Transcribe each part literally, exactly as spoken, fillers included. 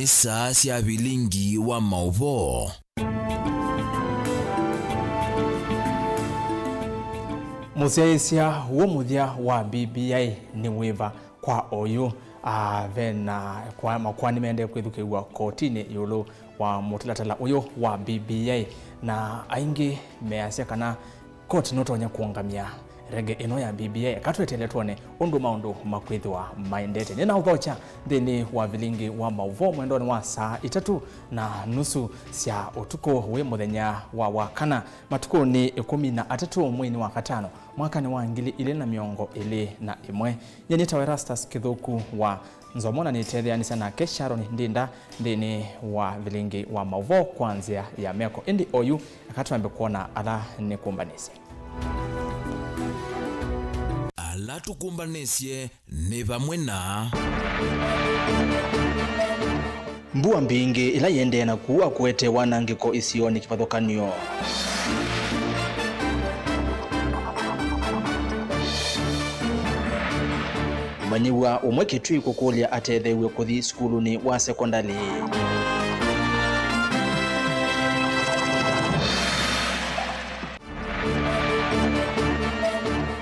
Nĩ saa sya vilingi wa maũvoo. Mũsyaĩĩsya w'o mũthya wa B B I nĩ wĩva? Kwa oyu, a, ve na kwa, makoani maendee kwĩthukĩĩw'a kotinĩ ĩũlũ wa mũtalatala ũyũ wa B B I, na aingĩ measya kana koti nũtonya kũũngamya rege ĩno ya B B I. Eka tweteele twone ũndũ maũndũ makwĩthĩwa maendete. Nĩnaũthokya nthĩnĩ wa vilingi wa maũvoo mwendonĩ wa saa itatũ na nusu sya ũtukũ wĩ mũthenya wa Wakana, matukũnĩ ĩkũmi na atatũ mweinĩ wa katano, mwakanĩ wa ngili ilĩ na mĩongo ĩlĩ na ĩmwe. Nyie nĩtawa Erastus Kĩthũku wa Nzomo, na nĩtetheanĩsya nake Sharon Ndinda nthĩnĩ wa vilingi wa maũvoo kwa nzĩa ya meko. Ĩndĩ oyu, eka twambe kwona ala nĩkũmbanĩsye. Ala tũkũmbanĩsye nĩ vamwe na mbua mbingĩ ĩla yĩendee na kũua kũete wanangĩko isionĩ kĩvathũkany'o. Mũmanyĩw'a ũmwe Kitui kũkũlya atetheew'e kũthi sukulunĩ wa sekondalĩ.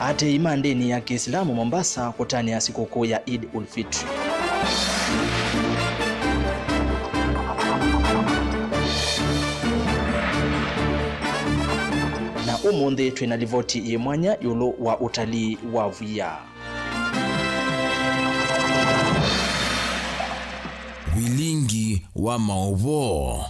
Aatĩĩi ma ndĩni ya Kĩislamu Mombasa kũtanĩa sikũkũ ya Eid ul-Fitr. Na ũmũnthĩ twĩ na livoti yĩ mwanya ĩũlũ wa ũtalii wa via. Vilingi wa maũvoo.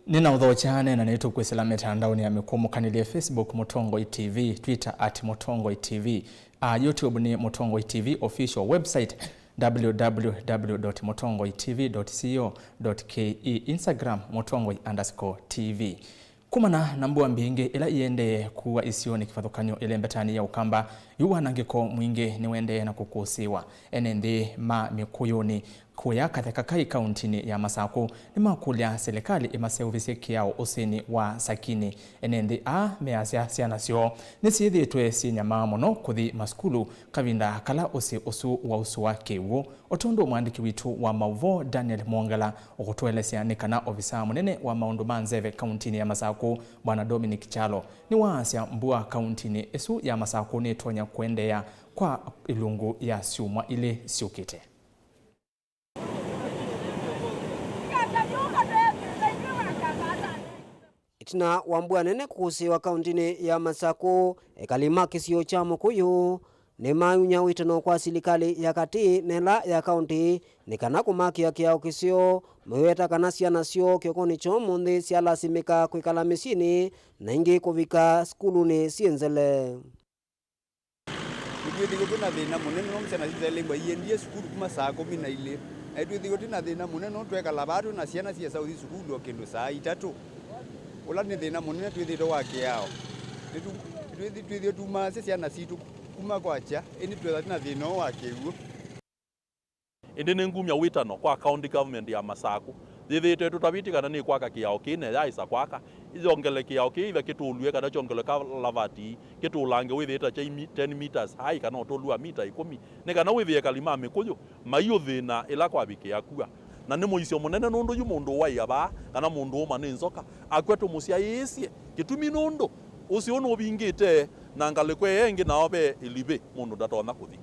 Nĩnaũthokya nena nĩtũkwĩsĩla mĩtandaonĩ ya mĩkũmũkanĩlye, Facebook Mũtongoi T V, Twitter at Mũtongoi T V, a, YouTube nĩ Mũtongoi T V official, website w w w dot mũtongoi t v dot co dot k e, Instagram Mũtongoi underscore T V. Kumana na mbua mbingĩ ĩla iendee kuua isionĩ kĩvathũkany'o ĩlembetanĩ ya Ũkamba, yu wanangĩko mwingĩ nĩwendee na kũkũsĩĩwa. Ene nthĩ ma Mĩkũyũnĩ kũya Katheka Kai kauntinĩ ya Masakũ nĩmakũlya silikalĩ ĩmaseũvĩsye kĩao ũsĩnĩ wa Sakini. Ene nthĩ aa measya syana syoo nĩsyĩthĩĩtwe syĩ nyamaa mũno kũthi masukulu kavinda kala ũsĩ ũsu wausũa kĩw'ũ. O tondũ mwandĩki witũ wa maũvoo Daniel Mwongela ũkũtũelesya nĩ kana ovisaa mũnene wa maũndũ ma nzeve kauntinĩ ya Masakũ, Bwana Dominic Kyalo, nĩwaasya mbua kauntinĩ ĩsu ya Masakũ nĩtonya kũendeea kwa ilungu ya syumwa ilĩ syũkĩte. Ĩtina wa mbua nene kũkũsĩĩwa kauntinĩ ya Masakũ, ekali ma kĩsio kya Mũkũyũ nĩmaiunya wĩtano kwa silikalĩ ya katĩ na ĩla ya kaunti nĩ kana kũmakĩa kĩao kĩseo, maiweta kana syana syoo kĩokonĩ kya ũmũnthĩ syalasimĩka kwĩkala mĩsyĩnĩ na ingĩ kũvika sukulunĩ syĩ nzele. Nĩtwĩthĩĩtwe twĩ na thĩna mũnene nũndũ syana sitũ syaĩlĩngwa iendie sukulu kuma saa kũmi na ilĩ. Na nĩtwĩthĩĩtwe twĩ na thĩna mũnene nũndũ twekala vaa twĩ na syana syesa ũthi sukulu o kĩndũ saa itatũ, ũla nĩ thĩna mũnene twĩthĩĩtwe wa kĩao. Nĩtu-, nĩtwĩthi-, twĩthĩĩtwe tumaasya syana sitũ kuma kwakya, ĩndĩ twĩthĩĩtwe twĩ na thĩna ũũ wa kĩw'ũ. Ĩndĩ nĩngumya wĩtano kwa County Government ya Masakũ, yĩthĩĩtwe ĩtũtavĩtye kana nĩkwaka kĩao kĩĩ na yaĩsa kwaka, ĩyongele kĩao kĩĩ, either kĩtũlw'e kana kyongelwe kalavati, kĩtũlange wĩthĩĩtwe kya imi-, ten meters high kana ũtũlu wa mita ĩkũmi, nĩ kana wĩthĩe ekali ma Mĩkũyũ maiũthĩna ĩla kwavikĩa kua. Na nĩ mũisyo mũnene nũndũ yu mũndũ ũwaĩa vaa, kana mũndũ ũũma nĩ nzoka, akw'a tũmũsyaĩĩsye. Kĩtumi nũndũ ũsĩ ũũ nũvingĩte, na ngalĩko ĩĩ ĩngĩ nao ve ĩlivĩ, mũndũ ndatonya kũthi.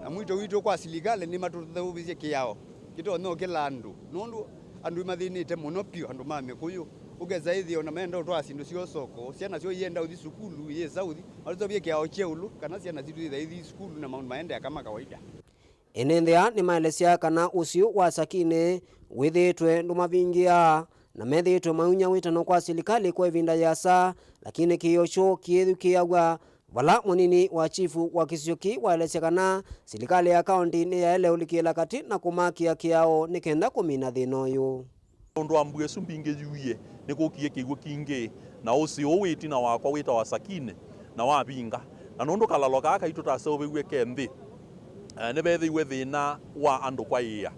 Na mwito witũ kwa silikalĩ nĩ matũseũvĩsye kĩao kĩtonya ũkĩla andũ, nũndũ andũ nĩmathĩnĩte mũno vyũ, andũ ma Mĩkũyũ. Ũkesa ĩthĩa ona meenda ũtwaa syĩndũ syoo soko, syana syoo ienda ũthi sukulu, iyĩsa ũthi, matũseũvye kĩao kya ĩũlũ, kana syana sitũ ithya ithi sukulu na maũndũ maendee kama kawaida. Ene nthĩ aa nĩmaelesya kana ũsĩ ũũ wa Sakine wĩthĩĩtwe ndũmavingĩaa, na methĩĩtwe maiunya wĩtano kwa silikalĩ kwa ĩvinda yĩasa, lakini kĩĩo kyoo kĩyĩthukĩĩaw'a, vala mũnini wa chifu wa kĩsio kĩĩ waelesya kana silikalĩ ya kaunti nĩyaĩle ũlikĩĩla katĩ na kũmakĩa kĩao nĩ kenda kũmina thĩna ũyũ. Nũndũ wa mbua ĩsu mbingĩ yuie, nĩkũkie kĩw'ũ kingĩ, na ũsĩ ũũ wĩ ĩtina wakwa wĩtawa Sakine, na wavinga. Na nũndũ kalalo kaa kaitũ taseũvĩw'e ke nthĩ, eh, nĩvethĩiwe thĩna wa andũ kwaĩĩa.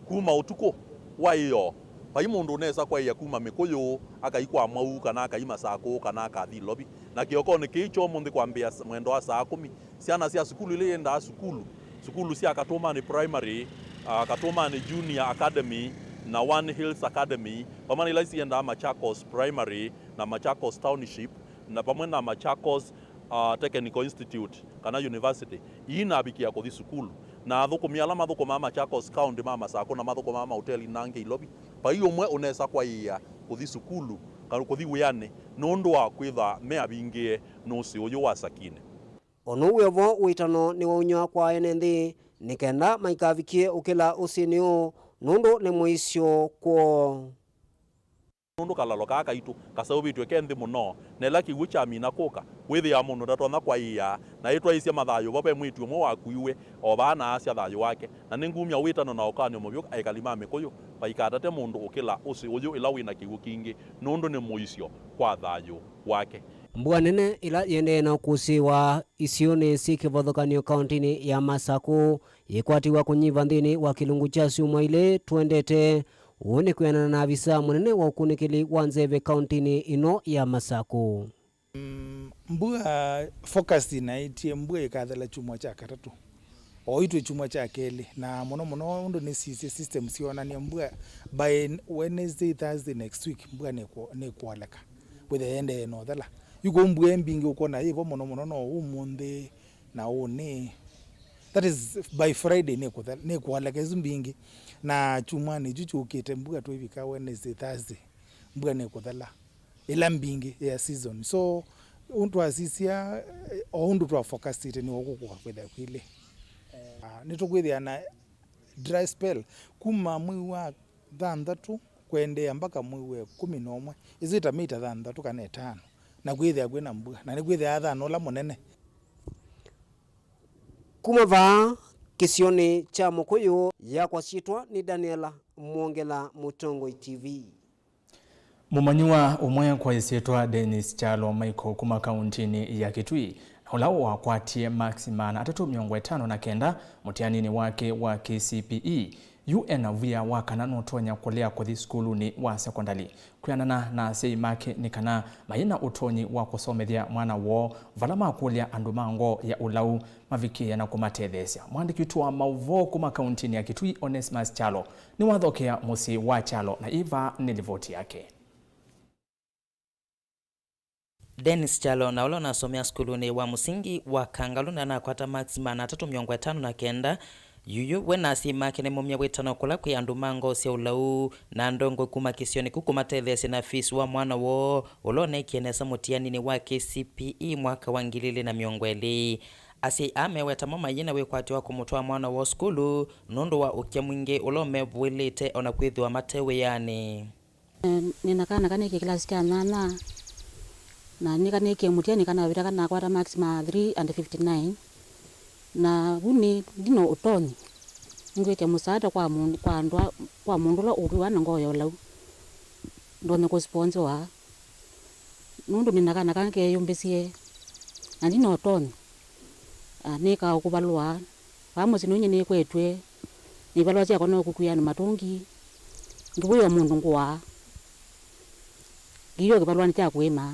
Kuma ũtukũ wa ĩoo, vai mũndũ ũnesa kwaĩĩa kuma Mĩkũyũ, akai kwa Mwau, kana akai Masakũ, kana akathi Ilovi. Na kĩokonĩ kĩĩ kya ũmũnthĩ kwambĩĩa s-, mwendo wa saa kũmi, syana sya sukulu ila iendaa sukulu, sukulu sya Katũmanĩ Primary, Ah, Katũmanĩ Junior Academy na One Hills Academy, vamwe na ila isiendaa Machakos Primary na Machakos Township, na vamwe na Machakos, ah, Technical Institute kana university, iinavikĩa kũthi sukulu. Na athũkũmi ala mathũkũmaa Machakos County ma Masakũ na mathũkũmaa maũteli nangĩ Ilovi, vai ũmwe ũnesa kwaĩĩa kũthi sukulu kana kũthi wĩanĩ nũndũ wa kwĩthwa meavingĩe nĩ ũsĩ ũyũ wa sakinĩ. O na ũu wĩ o vo, ũitano nĩwaũny'a kwa ene nthĩ nĩ kenda maikavikĩe ũkĩla ũsĩnĩ ũũ, nũndũ nĩ mũisyo kwoo. Nũndũ kalalo kaa kaitũ kaseũvĩtw'e ke nthĩ mũno, na ĩla kĩw'ũ kyamina kũka, wĩthĩaa mũndũ ndatonya kwaĩĩa, na ĩtwaĩĩsya mathayũ vo ve mwĩĩtu ũmwe wakuiwe o vaa na aasya thayũ wake. Na nĩngumya wĩtano na ũkany'o mũvyũ ekali ma Mĩkũyũ, vaikatate mũndũ ũkĩla ũsĩ ũyũ ĩla wĩ na kĩw'ũ kingĩ, nũndũ nĩ mũisyo kwa thayũ wake. Mbua nene ĩla yĩendee na ũkũsĩĩwa isionĩ syĩ kĩvathũkany'o kaũntĩnĩ ya Masakũ yĩkwatiw'a kũnyiva nthĩnĩ wa kĩlungu kya syumwa ilĩ tũendete. Ũũ nĩ kwĩanana na avisa mũnene wa ũkunĩkĩli wa nzeve kaũntĩnĩ ĩno ya Masakũ. Mm, mbua forecast inaĩtye mbua ĩkathela kyumwa kya katatũ, o itwĩ kyumwa kya kelĩ, na mũno mũno ũndũ nĩsisye system syonany'a mbua by Wednesday, Thursday next week, mbua nĩkũ-, nĩkũoleka, wĩthĩa yendee na ũthela. Yu kũu mbua ĩ mbingĩ ũkwona yĩ vo mũno mũno no ũmũnthĩ na ũnĩ, that is by Friday nĩkũthela, nĩkũoleka isu mbingĩ, na kyumwanĩ kyu kyũkĩte mbua twĩvika Wednesday, Thursday, mbua nĩkũthela ĩla mbingĩ ya season. So, ũndũ twasisya, eh, o ũndũ twa forecastĩte nĩw'o kũkũa kwĩthĩa kwĩlĩ. Ah, nĩtũkwĩthĩa na dry spell kuma mwei wa thanthatũ kũendeea mpaka mwei wa ĩkũmi na ũmwe, ĩsu ĩtamĩte thanthatũ kana ĩtano, na kwĩthĩa kwĩna mbua, na nĩkwĩthĩaa thana ũla mũnene. Kuma vaa kĩsionĩ kya Mũkũyũ, yakwa syĩtwa nĩ Daniela Mwongela, Mũtongoi T V. Mũmanyĩw'a ũmwe kwa ĩsyĩtwa Dennis Kyalo Michael kuma kauntinĩ ya Kitui, na ũla wakwatie maksi maana atatũ mĩongo ĩtano na kenda mũtianinĩ wake wa K C P E, yu ena via wa kana nũtonya kũlea kũthi sukulunĩ wa sekondalĩ. Kwĩanana na asyai make nĩ kana mayĩ na ũtonyi wa kũsomethya mwana woo vala makũlya andũ ma ngoo ya ũlau mavikĩe na kũmatetheesya. Mwandĩki witũ wa maũvoo kuma kauntinĩ ya Kitui, Onesmus Kyalo, nĩwathokea mũsyĩ wa Kyalo, na ĩĩ vaa nĩ livoti yake. Dennis Kyalo, na ũla ũnasomea sukulunĩ wa mũsingi wa Kangalu, na anakwata maksi maana atatũ mĩongo ĩtano na kenda, yuyu we na asyai make nĩmaumya wĩtano kũla kwĩ andũ ma ngoo sya ũlau na ndongoi kuma kĩsionĩ kĩu kũmatetheesya na fees wa mwana woo ũla ũneekie nesa mũtianinĩ wa K C P E mwaka wa ngili ilĩ na mĩongo ĩlĩ. Asyai aa meweta mo mayĩ na wĩkwatyo wa kũmũtwaa mwana woo sukulu nũndũ wa ũkya mwingĩ ũla ũmevũĩlĩte o na kwĩthĩwa mate wĩanĩ. Eh, nĩna kana kanĩkie kĩlasi kya nyanya, na nĩkanĩkie mũtiani kanavĩta kanakwata marks ma three and fifty nine, na vu nĩ ndino ũtonyi ngwĩke mũsaada kwa mũndũ, kwa andũ a, kwa mũndũ ũla ũkwĩwa na ngoo ya ũlau, ndonye kũsponsoa, nũndũ nĩna kana kangĩ keyũmbĩsye, na ndina ũtonyi, ah, nĩkaa kũvalũa. Vaa mũsyĩ nũinye nĩkwetw'e nĩ ivalũa syakwa no kũkwĩa nĩ matũngi, ngĩvũĩwa mũndũ ngũa, ngĩiwa kĩvalũanĩ kya kũĩma.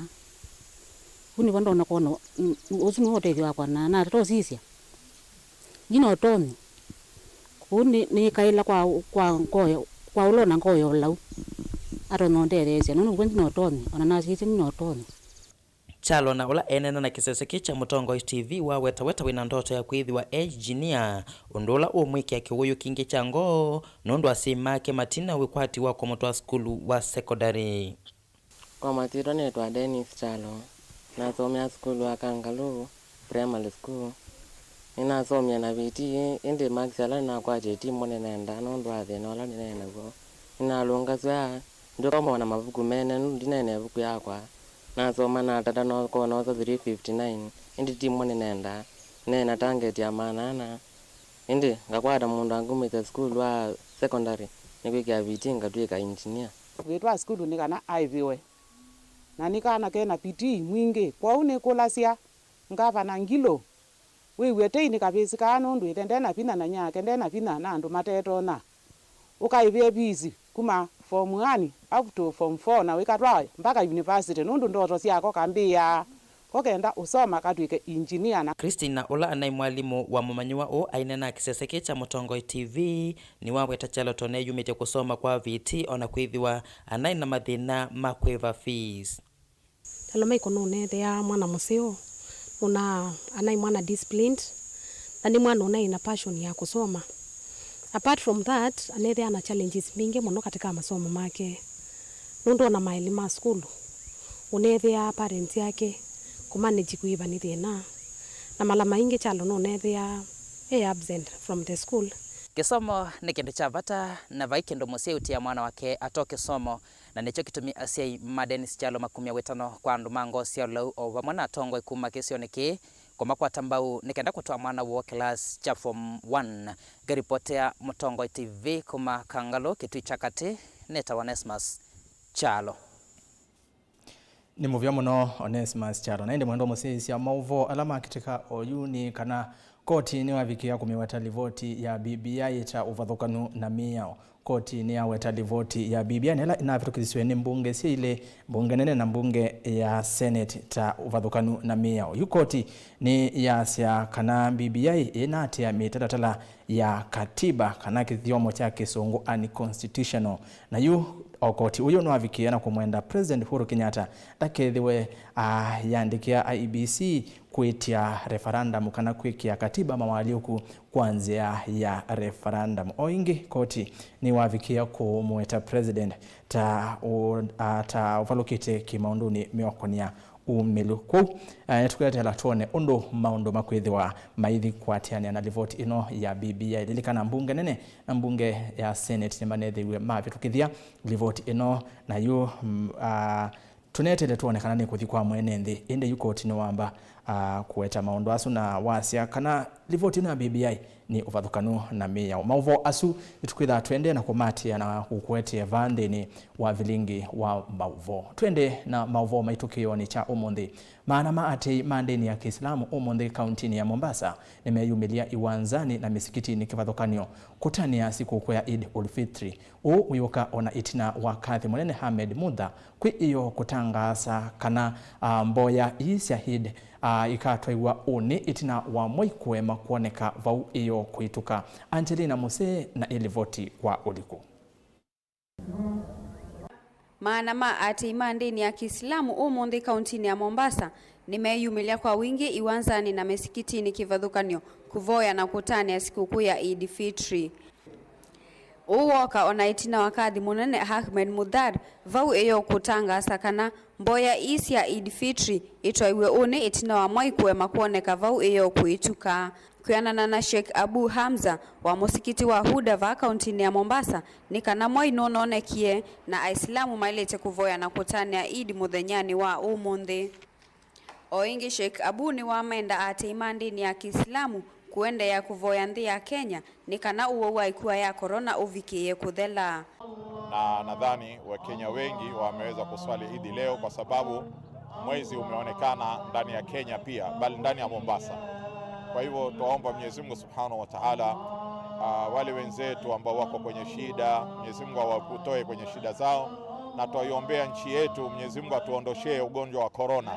Vu nĩvo ndona kona, mm, ũsu nĩwe ũtethyo wakwa, na natata ũsisya ndina ũtonyi. Kũu nĩ, nĩkaĩla kwa, kwa ngoo ya, kwa ũla ũna ngoo ya ũlau atonya ũndetheesya, nũndũ ngw'a ndina ũtonyi, ona nasisye ndina ũtonyi. Kyalo, na ũla eneena na kĩsese kĩĩ kya Mũtongoi T V, wawetaweta wĩ na ndoto ya kwĩthĩwa e engineer, ũndũ ũla ũũmwĩkĩa kĩwũyũ kingĩ kya ngoo nũndũ asyai make matina wĩkwati wa kũmũtwaa sukulu wa sekondalĩ. Kwa masyĩtwa nĩtawa Dennis Kyalo, nasomea sukulu wa Kangalu Primary School. Nĩnasomie na vitii, ĩndĩ marks ala nĩnakwatie ti mo nĩnendaa nũndũ wa thĩna ũla nĩnaĩ naw'o. Nĩnalũngasw'a, ndikoma na mavuku mene, nũndũ ndinaĩ na ĩvuku yakwa. Nasoma natata, no-, kona noosa three fifty nine, ĩndĩ ti mo nĩnendaa. Nĩnaĩ na target ya maana ana, ĩndĩ ngakwata mũndũ angumĩsya sukulu wa secondary, nĩkwĩkĩa vitii ngatw'ĩka engineer. Kwĩtwa sukulu nĩ kana aĩvĩwe, na nĩ kana ke na vitii mwingĩ. Kwoou nĩkũlasya Ngavana Ngilũ, wĩw'e tei nĩ kavĩsĩ kaa, nũndũ ĩthe nde na vinya na nyake nde na vinya na andũ matetonya. Ũkaĩvĩe fees kuma form one up to form four na wĩkatwae mpaka university, nũndũ ndoto syako kambĩĩa Ko kenda ũsoma katw'ĩke injinia na. Christina, ũla anaĩ mwalimũ wa mũmanyĩw'a ũũ, aineena kĩsese kĩĩ kya Mũtongoi T V, nĩwaweta kyalo tondũ nĩyumĩtye kũsoma kwa viti, o na kwĩthĩwa anaĩ na mathĩna ma kũĩva fees. Kyalo Michael nũneethĩaa mwana mũseo, nũnaa anaĩ mwana disciplined, na nĩ mwana ũnaĩ na passion ya kũsoma. Apart from that, aneethĩaa na challenges mbingĩ mũno katika masomo make, nũndũ ona maĩlĩ ma sukulu ũneethĩaa parents yake kũmanage kwĩva nĩ thĩna, na mala maingĩ kyalo nũneethĩaa e absent from the school. Kĩsomo nĩ kĩndũ kya vata, na vai kĩndũ mũsyai ũtia mwana wake ato kĩsomo, na nĩkyo kĩtumi asyai ma Dennis Kyalo makumya wĩtano kwa andũ ma ngoo sya lou o vamwe na atongoi kuma kĩsionĩ kĩĩ kũmakwata mbau nĩ kenda kũtwaa mwana woo kĩlasi kya form one. Ngaripotea Mũtongoi T V kuma Kangalu, Kĩtui kya Katĩ, nĩtawa Onesmus Kyalo. Nĩ mũvea mũno Onesmus Kyalo. Na ĩndĩ mwendwa mũsyaĩĩsya, maũvoo ala makĩtĩka oyu nĩ kana koti nĩwavikĩa kũmĩweta livoti ya B B I ta ũvathũkanu na mĩao. Koti nĩyaweta livoti ya B B I ĩla ĩnavĩtũkĩthisw'e nĩ mbunge syĩ ilĩ, mbunge nene na mbunge ya Senate, ta ũvathũkanu na mĩao. Yu koti nĩyasya kana B B I ĩnaatĩĩa mĩtalatala ya katiba, kana kĩthyomo kya kĩsũngũ unconstitutional. Na yu o koti ũyũ nĩwavikĩe na kũmwenda President Uhuru Kenyatta ndakethĩwe ayandĩkĩa I E B C kwĩtya referendum kana kwĩkĩa katiba mawaalyũku kwa nzĩa ya referendum. O ĩngĩ, koti nĩwavikĩe kũmweta President ta ũ-, a, ta ũvalũkĩte kĩmaũndũnĩ meokonĩa umĩlu. Kwoou, eh, nĩtũkweteela twone ũndũ maũndũ makwĩthĩwa maithi kũatĩanĩa na livoti ĩno ya B B I. Lilikana, mbunge nene na mbunge ya Senate nĩmanethĩiwe mavĩtũkĩthya livoti ĩno, na yu, mm, ah, tũneteele twone kana nĩkũthi kwa mwene nthĩ. Ĩndĩ yu koti nĩwamba, ah, kũweta maũndũ asu na wasya kana livoti ĩno ya B B I nĩ ũvathũkanu na mĩao. Maũvoo asu nĩtũkwĩthaa tũendee na kũmaatĩĩa na kũkũetee vaa nthĩnĩ wa vilingi wa maũvoo. Twende na maũvoo maitũ kĩoonĩ kya ũmũnthĩ. Maana ma atei ma ndĩni ya Kĩislamu ũmũnthĩ kauntinĩ ya Mombasa nĩmeyumĩlya iwanzanĩ na mĩsikitinĩ kĩvathũkany'o kũtanĩa sikũkũ ya Eid ul-Fitri. Ũũ wĩũka o na ĩtina wa Kadhi Mũnene Ahmed Mutha kwĩ ĩyoo kũtangaasa kana, a, mboya ii sya Eid, a, ikatwaiwa ũnĩ ĩtina wa mwai kũema kwoneka vau ĩyoo kũitũka. Angelina Musee na ĩlivoti wa ũliku. Maana ma atei ma ndĩni ya Kĩislamu ũmũnthĩ kauntinĩ ya Mombasa nĩmeeyumĩlya kwa wingĩ iwanzanĩ na mĩsikitinĩ kĩvathũkany'o kũvoya na kũtanĩa sikũkũ ya Eid Fitri. Ũu wooka o na ĩtina wa Kadhi Mũnene Ahmed Mudhar vau ĩyoo kũtangaasa kana mboya ii sya Eid Fitri itwaiwe ũnĩ ĩtina wa mwai kũema kwoneka vau ĩyoo kũitũka. Kwĩanana na Sheikh Abu Hamza wa mũsikiti wa Huda vaa kauntinĩ ya Mombasa, nĩ kana mwai nũnonekie na Aisilamu maĩlĩte kũvoya na kũtanĩa Eid mũthenyanĩ wa ũmũnthĩ. O ĩngĩ, Sheikh Abu nĩwamenda atei ma ndĩni ya Kĩisilamu kũendeea kũvoya nthĩ ya Kenya nĩ kana ũwau wa ĩkua ya corona ũvikĩĩe kũthela. Na nadhani Wakenya wengi wameweza kuswali Idi leo kwa sababu mwezi umeonekana ndani ya Kenya pia, bali ndani ya Mombasa. Kwa hivyo, twaomba Mwenyezi Mungu Subhanahu wa Ta'ala, ah, wale wenzetu ambao wako kwenye shida, Mwenyezi Mungu awakutoe kwenye shida zao, na twaiombea nchi yetu, Mwenyezi Mungu atuondoshee ugonjwa wa corona,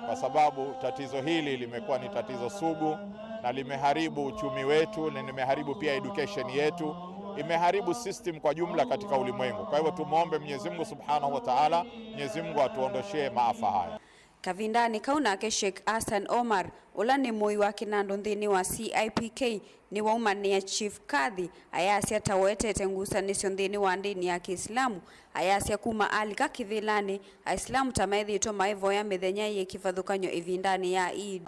kwa sababu tatizo hili limekuwa ni tatizo sugu na limeharibu uchumi wetu na limeharibu pia education yetu, imeharibu system kwa jumla katika ulimwengu. Kwa hivyo, tumuombe Mwenyezi Mungu Subhanahu wa Ta'ala, Mwenyezi Mungu atuondoshee maafa haya. Kavindanĩ kau nake Sheikh Hassan Omar, ũla nĩ mũi wa kĩnandũ nthĩnĩ wa C I P K, nĩwaumanĩa Chief Kadhi, ayasya ta wetete ngusanĩsyo nthĩnĩ wa ndĩni ya Kĩisilamu, ayasya kuma alika kĩvĩlanĩ, Aisilamu ta methĩĩtwe maivoya mĩthenya yĩ kĩvathũkany'o ĩvindanĩ ya Eid.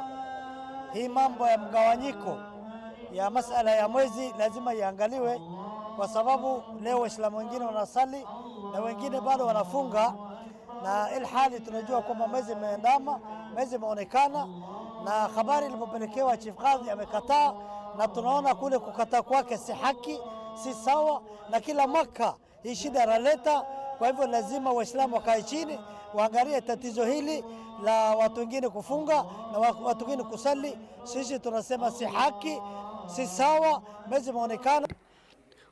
Hii mambo ya mgawanyiko ya masala ya mwezi lazima iangaliwe, kwa sababu leo Waislamu wengine wanasali na wengine bado wanafunga, na ilhali tunajua kwamba mwezi imeandama, mwezi imeonekana, na habari ilipopelekewa Chief Kadhi amekataa, na tunaona kule kukataa kwake si haki, si sawa, na kila mwaka hii shida analeta. Kwa hivyo lazima Waislamu wakae chini, waangalie tatizo hili la watu wengine kufunga na wa-, watu wengine kusali. Sisi tunasema si haki, si sawa, mwezi imeonekana.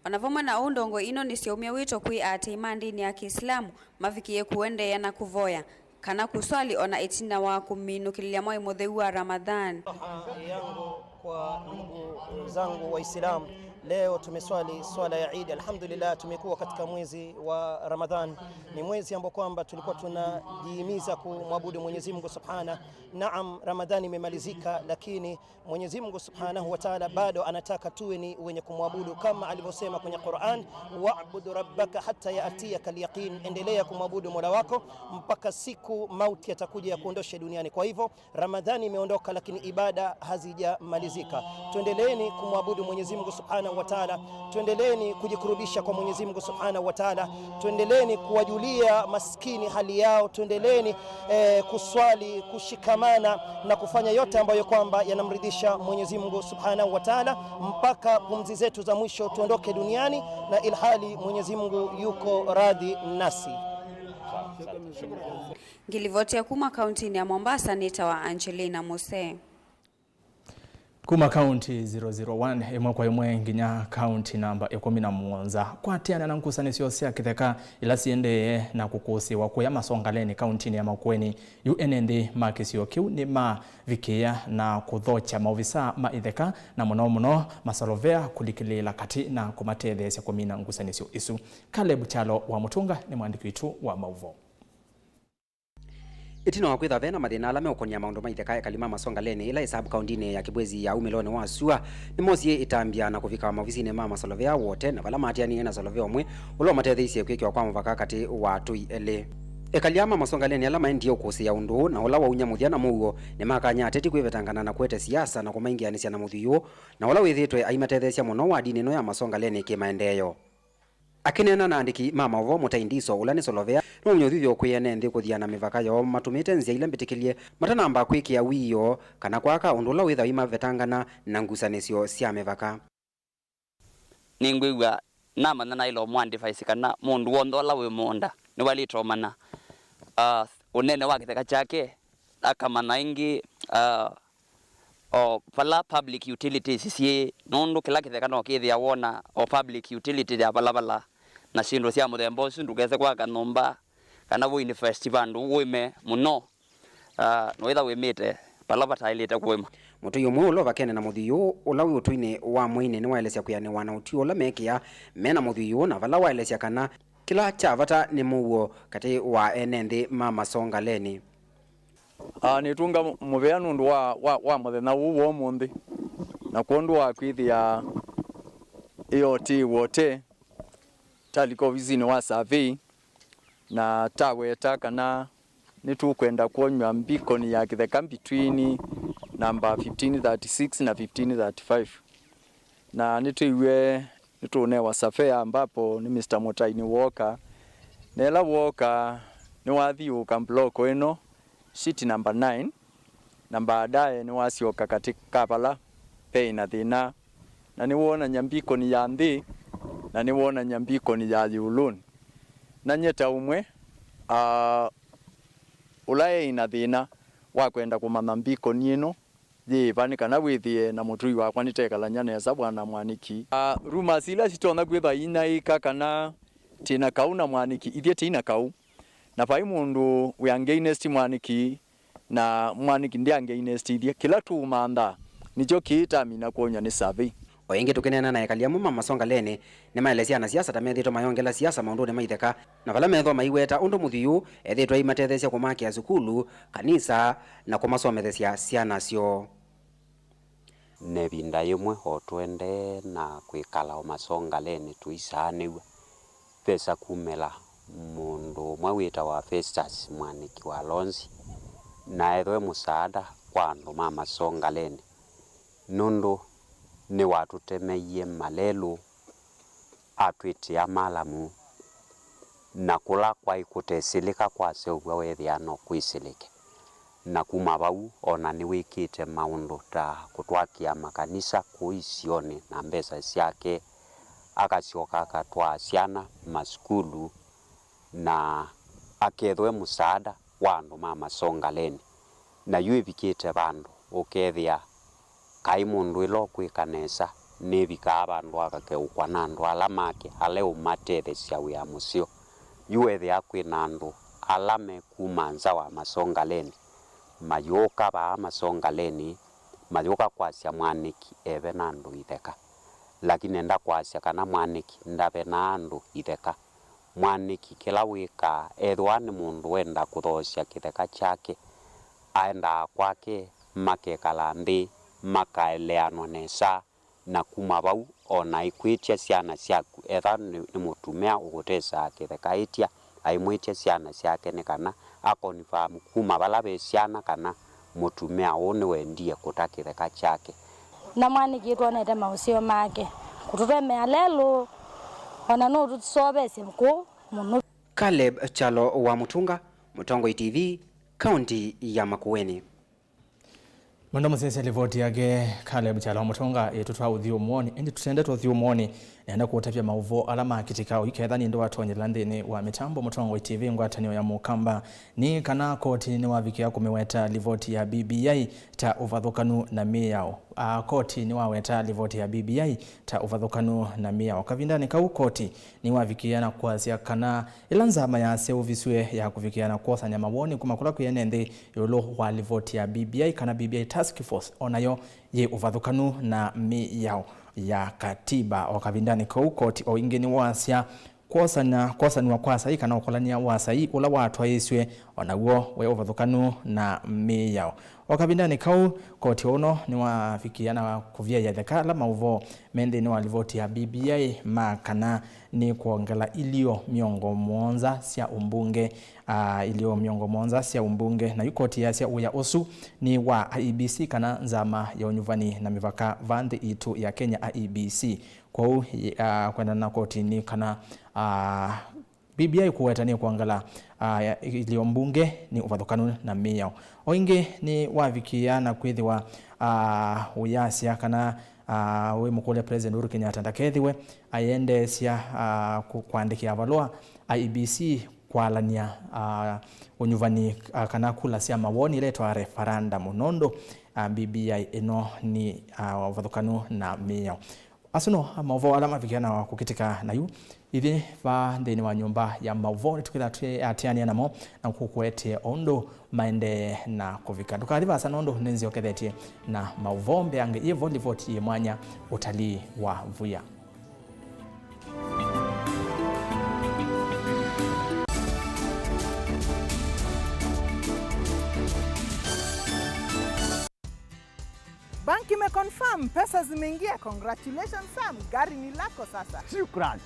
O na vamwe na ũu, ndongoi ino nĩsyaumya wĩto kwĩ aatĩĩi ma ndĩni ya Kĩisilamu mavikĩe kũendeea na kũvoya kana kũswali ona ĩtina wa kũminũkĩlĩlya mwai mũtheu wa Ramadhan. Raha yangu kwa ndugu zangu Waislamu, leo tumeswali swala ya Eid. Alhamdulillah, tumekuwa katika mwezi wa Ramadhan. Ni mwezi ambao kwamba tulikuwa tunajihimiza kumwabudu Mwenyezi Mungu Subhana. Naam, Ramadhani imemalizika, lakini Mwenyezi Mungu Subhanahu wa Ta'ala bado anataka tuwe ni wenye kumwabudu kama alivyosema kwenye Qur'an, "Wa'bud rabbaka hatta ya'tiyaka al-yaqin." Endelea kumwabudu Mola wako mpaka siku mauti yatakuja ya kuondoshe duniani. Kwa hivyo, Ramadhani imeondoka, lakini ibada hazijamalizika. Tuendeleeni kumwabudu Mwenyezi Mungu Subhanahu wa Ta'ala. Tuendeleeni kujikurubisha kwa Mwenyezi Mungu Subhanahu wa Ta'ala. Tuendeleeni kuwajulia maskini hali yao. Tuendeleeni, eh, kuswali, kushikamana na kufanya yote ambayo kwamba yanamridhisha Mwenyezi Mungu Subhanahu wa Ta'ala mpaka pumzi zetu za mwisho tuondoke duniani na ilhali Mwenyezi Mungu yuko radhi nasi. Ngĩlivotia kuma kauntinĩ ya Mombasa, nĩtawa Angelina Muse. Kuma kaunti zero zero one, ĩmwe kwa ĩmwe, nginya kaunti namba ĩkũmi na mũonza, kwatĩana na ngusanĩsyo sya kĩtheka ila siendee na kũkũsĩĩwa kũya Masongaleni kauntinĩ ya Makueni, yu ene nthĩ ma kĩsio kĩu nĩmavikĩĩa na kũthokya maovisa ma itheka, na mũno mũno masolovea kũlikĩlĩĩla katĩ na kũmatetheesya kũmina ngusanĩsyo isu. Caleb Kyalo wa Mũtũnga nĩ mwandĩki witũ wa maũvoo. Ĩtina wa kwĩthwa ve na mathĩna ala meũkonĩa maũndũ ma itheka, ekali ma Masongaleni, ĩla ĩ sub-kauntinĩ ya Kibwezi ya umĩlonĩ wa sua, nĩmosie ĩtambya na kũvika maovisinĩ ma masolovea wote, na vala maatĩanĩie na solovea ũmwe ũla ũmatetheisye kwĩkĩwa kwa mũvaka katĩ wa atũi elĩ. Ekali aa ma Masongaleni ala maendie ũkũsĩĩa ũndũ ũũ na ũla waumya mũthya na mũuo, nĩmakany'a ateti kwĩvetangana na kũete siasa na kũmaingĩanĩsya na mũthwii ũũ, na ũla wĩthĩĩtwe aimatetheesya mũno wadinĩ ĩno ya Masongaleni kĩmaendeeo. Akĩneena na andĩki ma maũvoo, Mũtai Ndiso, ũla nĩ solovea, nĩwaumya ũthuthyo kwĩ ene nthĩ kũthiana mĩvaka yoo matũmĩte nzĩa ila mbĩtĩkĩlye, matanamba kwĩkĩa wĩoo kana kwaka ũndũ ũla wĩthĩawa aimavetangana na ngusanĩsyo sya mĩvaka. Nĩngwĩw'a namanya naĩle ũmũ advise kana mũndũ w'onthe ũla wĩ mũũnda nĩwaĩlĩte ũmanya, ah, ũnene wa kĩtheka kyake, akamanya ĩngĩ, ah, o vala public utilities syĩ, nũndũ kĩla kĩtheka no kĩthĩa wona o public utility ya vala vala, na syĩndũ sya mũthemba ũsu, ndũkese kwaka nyũmba kana wũ invest vandũ ũĩme mũno, ah, nĩwĩtha wĩmĩte vala vataĩlĩte kũĩma. Mũtũi ũmwe ũla ũvakene na mũthwii ũũ ũla wĩ ũtũinĩ wa mwĩinĩ nĩwaelesya kwĩanĩwa na ũtwi ũla mekĩa me na mũthwii ũũ, na vala waelesya kana kĩla kya vata nĩ mũuo katĩ wa ene nthĩ ma Masongaleni. Ah, nĩtũnga mũvea nũndũ wa, wa, wa mũthenya ũũ wa ũmũnthĩ, na kwondũ wa kwĩthĩa ĩyo tĩ wote, talika ovisinĩ wa survey, na taweta kana nĩtũkwenda kwonywa mbikoni ya kĩtheka between namba fifteen thirty-six na fifteen thirty-five. Na nĩtwĩw'e nĩtũũnewa surveyor ambapo nĩ Mister Mũtai nĩwooka. Na ĩla wooka, nĩwathiũũka block ĩno, sheet number nine, na baadaye nĩwasyoka katĩ ka vala peĩ na thĩna, na nĩwoonany'a mbikoni ya nthĩ, na nĩwoonany'a mbikoni ya ĩũlũnĩ. Na nyie ta ũmwe, ah, ũla eĩ na thĩna wa kwenda kũmanya mbikoni ĩno, yĩva nĩ kana wĩthĩe na mũtũi wakwa nĩtekalany'a nesa, Bwana Mwanĩki. Ah, rumors ila sitonya kwĩthwa inyaĩĩka kana tĩ na kaũ na Mwanĩki, ithyĩ tĩ na kaũ. Na vai mũndũ wĩ against Mwanĩki, na Mwanĩki ndĩ against ithyĩ. Kĩla tũũmantha nĩkyo kĩĩ tamina kwonywa nĩ survey. O ĩngĩ tũkĩneena na ekali amwe ma Masongaleni, nĩmaelesya anasiasa ta methĩĩtwe mayongela siasa maũndũnĩ ma itheka, na vala methwa maiweta ũndũ mũthwii ũũ ethĩĩtwe aimatetheesya kũmakĩa sukulu, kanisa, na kũmasomethesya syana syoo. Na ĩvinda yĩmwe o tũendee na kwĩkala o Masongaleni tũisaanĩw'a, vesa kumĩla mũndũ ũmwe wĩtawa Festus Mwanĩki wa Lonzi, na ethwe mũsaada kwa andũ ma Masongaleni, nũndũ nĩwatũtemeie malelũ, atwĩtĩa malamu, na kũla kwaĩ kũtesĩlĩka kwaseũvw'a weethĩa no kwĩsĩlĩke. Na kuma vau, o na nĩwĩkĩte maũndũ ta kũtwakĩa makanisa kũu isionĩ na mbesa syake, akasyoka akatwaa syana masukulu, na akethwe mũsaada wa andũ ma Masongaleni. Na yu ĩvikĩte vandũ ũkethĩa kaĩ mũndũ ĩla ũkwĩka nesa nĩvikaa vandũ akakeũkwa na andũ ala make ala ũmatetheesya wĩa mũseo. Yu wethĩa kwĩ na andũ ala me kuma nza wa Masongaleni mayũka vaa Masongaleni, mayũka kwasya mwanĩki eve na andũ itheka. Lakini nenda kwasya kana mwanĩki ndave na andũ itheka. Mwanĩki kĩla wĩkaa, ethĩwa nĩ mũndũ wenda kũthoosya kĩtheka kyake, aendaa kwake, makekala nthĩ, makaeleanwa nesa, na kuma vau, o na aikwĩtya syana syaku, etha nĩ, nĩ mũtumĩa ũkũtesaa kĩtheka, ĩtya aimwĩtya syana syake nĩ kana akonifaamu kuma vala ve syana kana mũtumĩa ũũ nĩwendie kũta kĩtheka kyake. Na mwanĩki twonete maũseo make, kũtũtemea lelũ, o na no tũtũsoveesye kũũ mũno. Caleb Kyalo wa Mũtunga, Mũtongoi T V, kaunti ya Makueni. Mwenda mũsyaĩĩsya livoti yake Caleb Kyalo wa Mũtunga, ĩtũtwaa ũthyũmũonĩ, ĩndĩ tũtendete ũthyũmũonĩ, nenda kũũtavya maũvoo ala makĩtĩka ũiketha nĩndĩ watonyelela nthĩnĩ wa mĩtambo Mũtongoi T V ngwatanĩo ya Mũkamba. Nĩ kana koti nĩwavikĩa kũmĩweta livoti ya B B I ta ũvathũkanu na mĩao. A, koti nĩwaweta livoti ya B B I ta ũvathũkanu na mĩao. Kavindanĩ kau, koti nĩwavikĩa na kwasya kana ĩla nzama yaseũvisw'e ya kũvikĩa na kwosany'a mawoni kuma kũla kwĩ ene nthĩ ĩũlũ wa livoti ya B B I kana B B I Task Force o nayo yĩ ũvathũkanu na mĩao ya katiba. O kavindanĩ kau, koti o ĩngĩ nĩwasya kwosana, kwosanw'a kwa sai kana ũkolany'a wa sai ũla watwaĩĩsw'e o naw'o wĩ ũvathũkanu na mĩao. O kavindanĩ kau, koti ũno nĩwavikĩa na kũvyaĩa itheka ala maũvoo me nthĩnĩ wa livoti ya B B I ma kana nĩ kwongela ilio mĩongo mũonza sya ũmbunge, a, ilio mĩongo mũonza sya ũmbunge. Na yu koti yasya wĩa ũsu nĩ wa I E B C kana nzama ya ũnyuvani na mĩvaka va nthĩ itũ ya Kenya, I E B C. Kwoou, a, kwendana na koti nĩ kana, a, B B I kũweta nĩ kwongela, a, ilio mbunge nĩ ũvathũkanu na mĩao. O ĩngĩ nĩwavikĩa na kwĩthĩwa, a, ũyasya kana, a, wĩmũkũlya President Uhuru Kenyatta ndakethĩwe ayendeesya, a, kũ-, kũandĩkĩa valũa I E B C kwalany'a, a, ũnyuvani, a, kana kula sya mawoni ila ĩtwaa referendum nũndũ, a, B B I ĩno nĩ, a, ũvathũkanu na mĩao. Asu no maũvoo ala mavikĩa na kũkĩtĩka na yu. Ithyĩ va nthĩnĩ wa nyũmba ya maũvoo nĩtũkĩtha twĩatĩanĩa namo na kũkũetee o ũndũ maendee na kũvika. Ndũkathi vaasa nũndũ nĩnzyokethetye na maũvoo mbeange yĩvo livoti yĩ mwanya, ũtalii wa vuya. Bank imeconfirm, pesa zimeingia. Congratulations Sam, gari ni lako sasa. Shukran.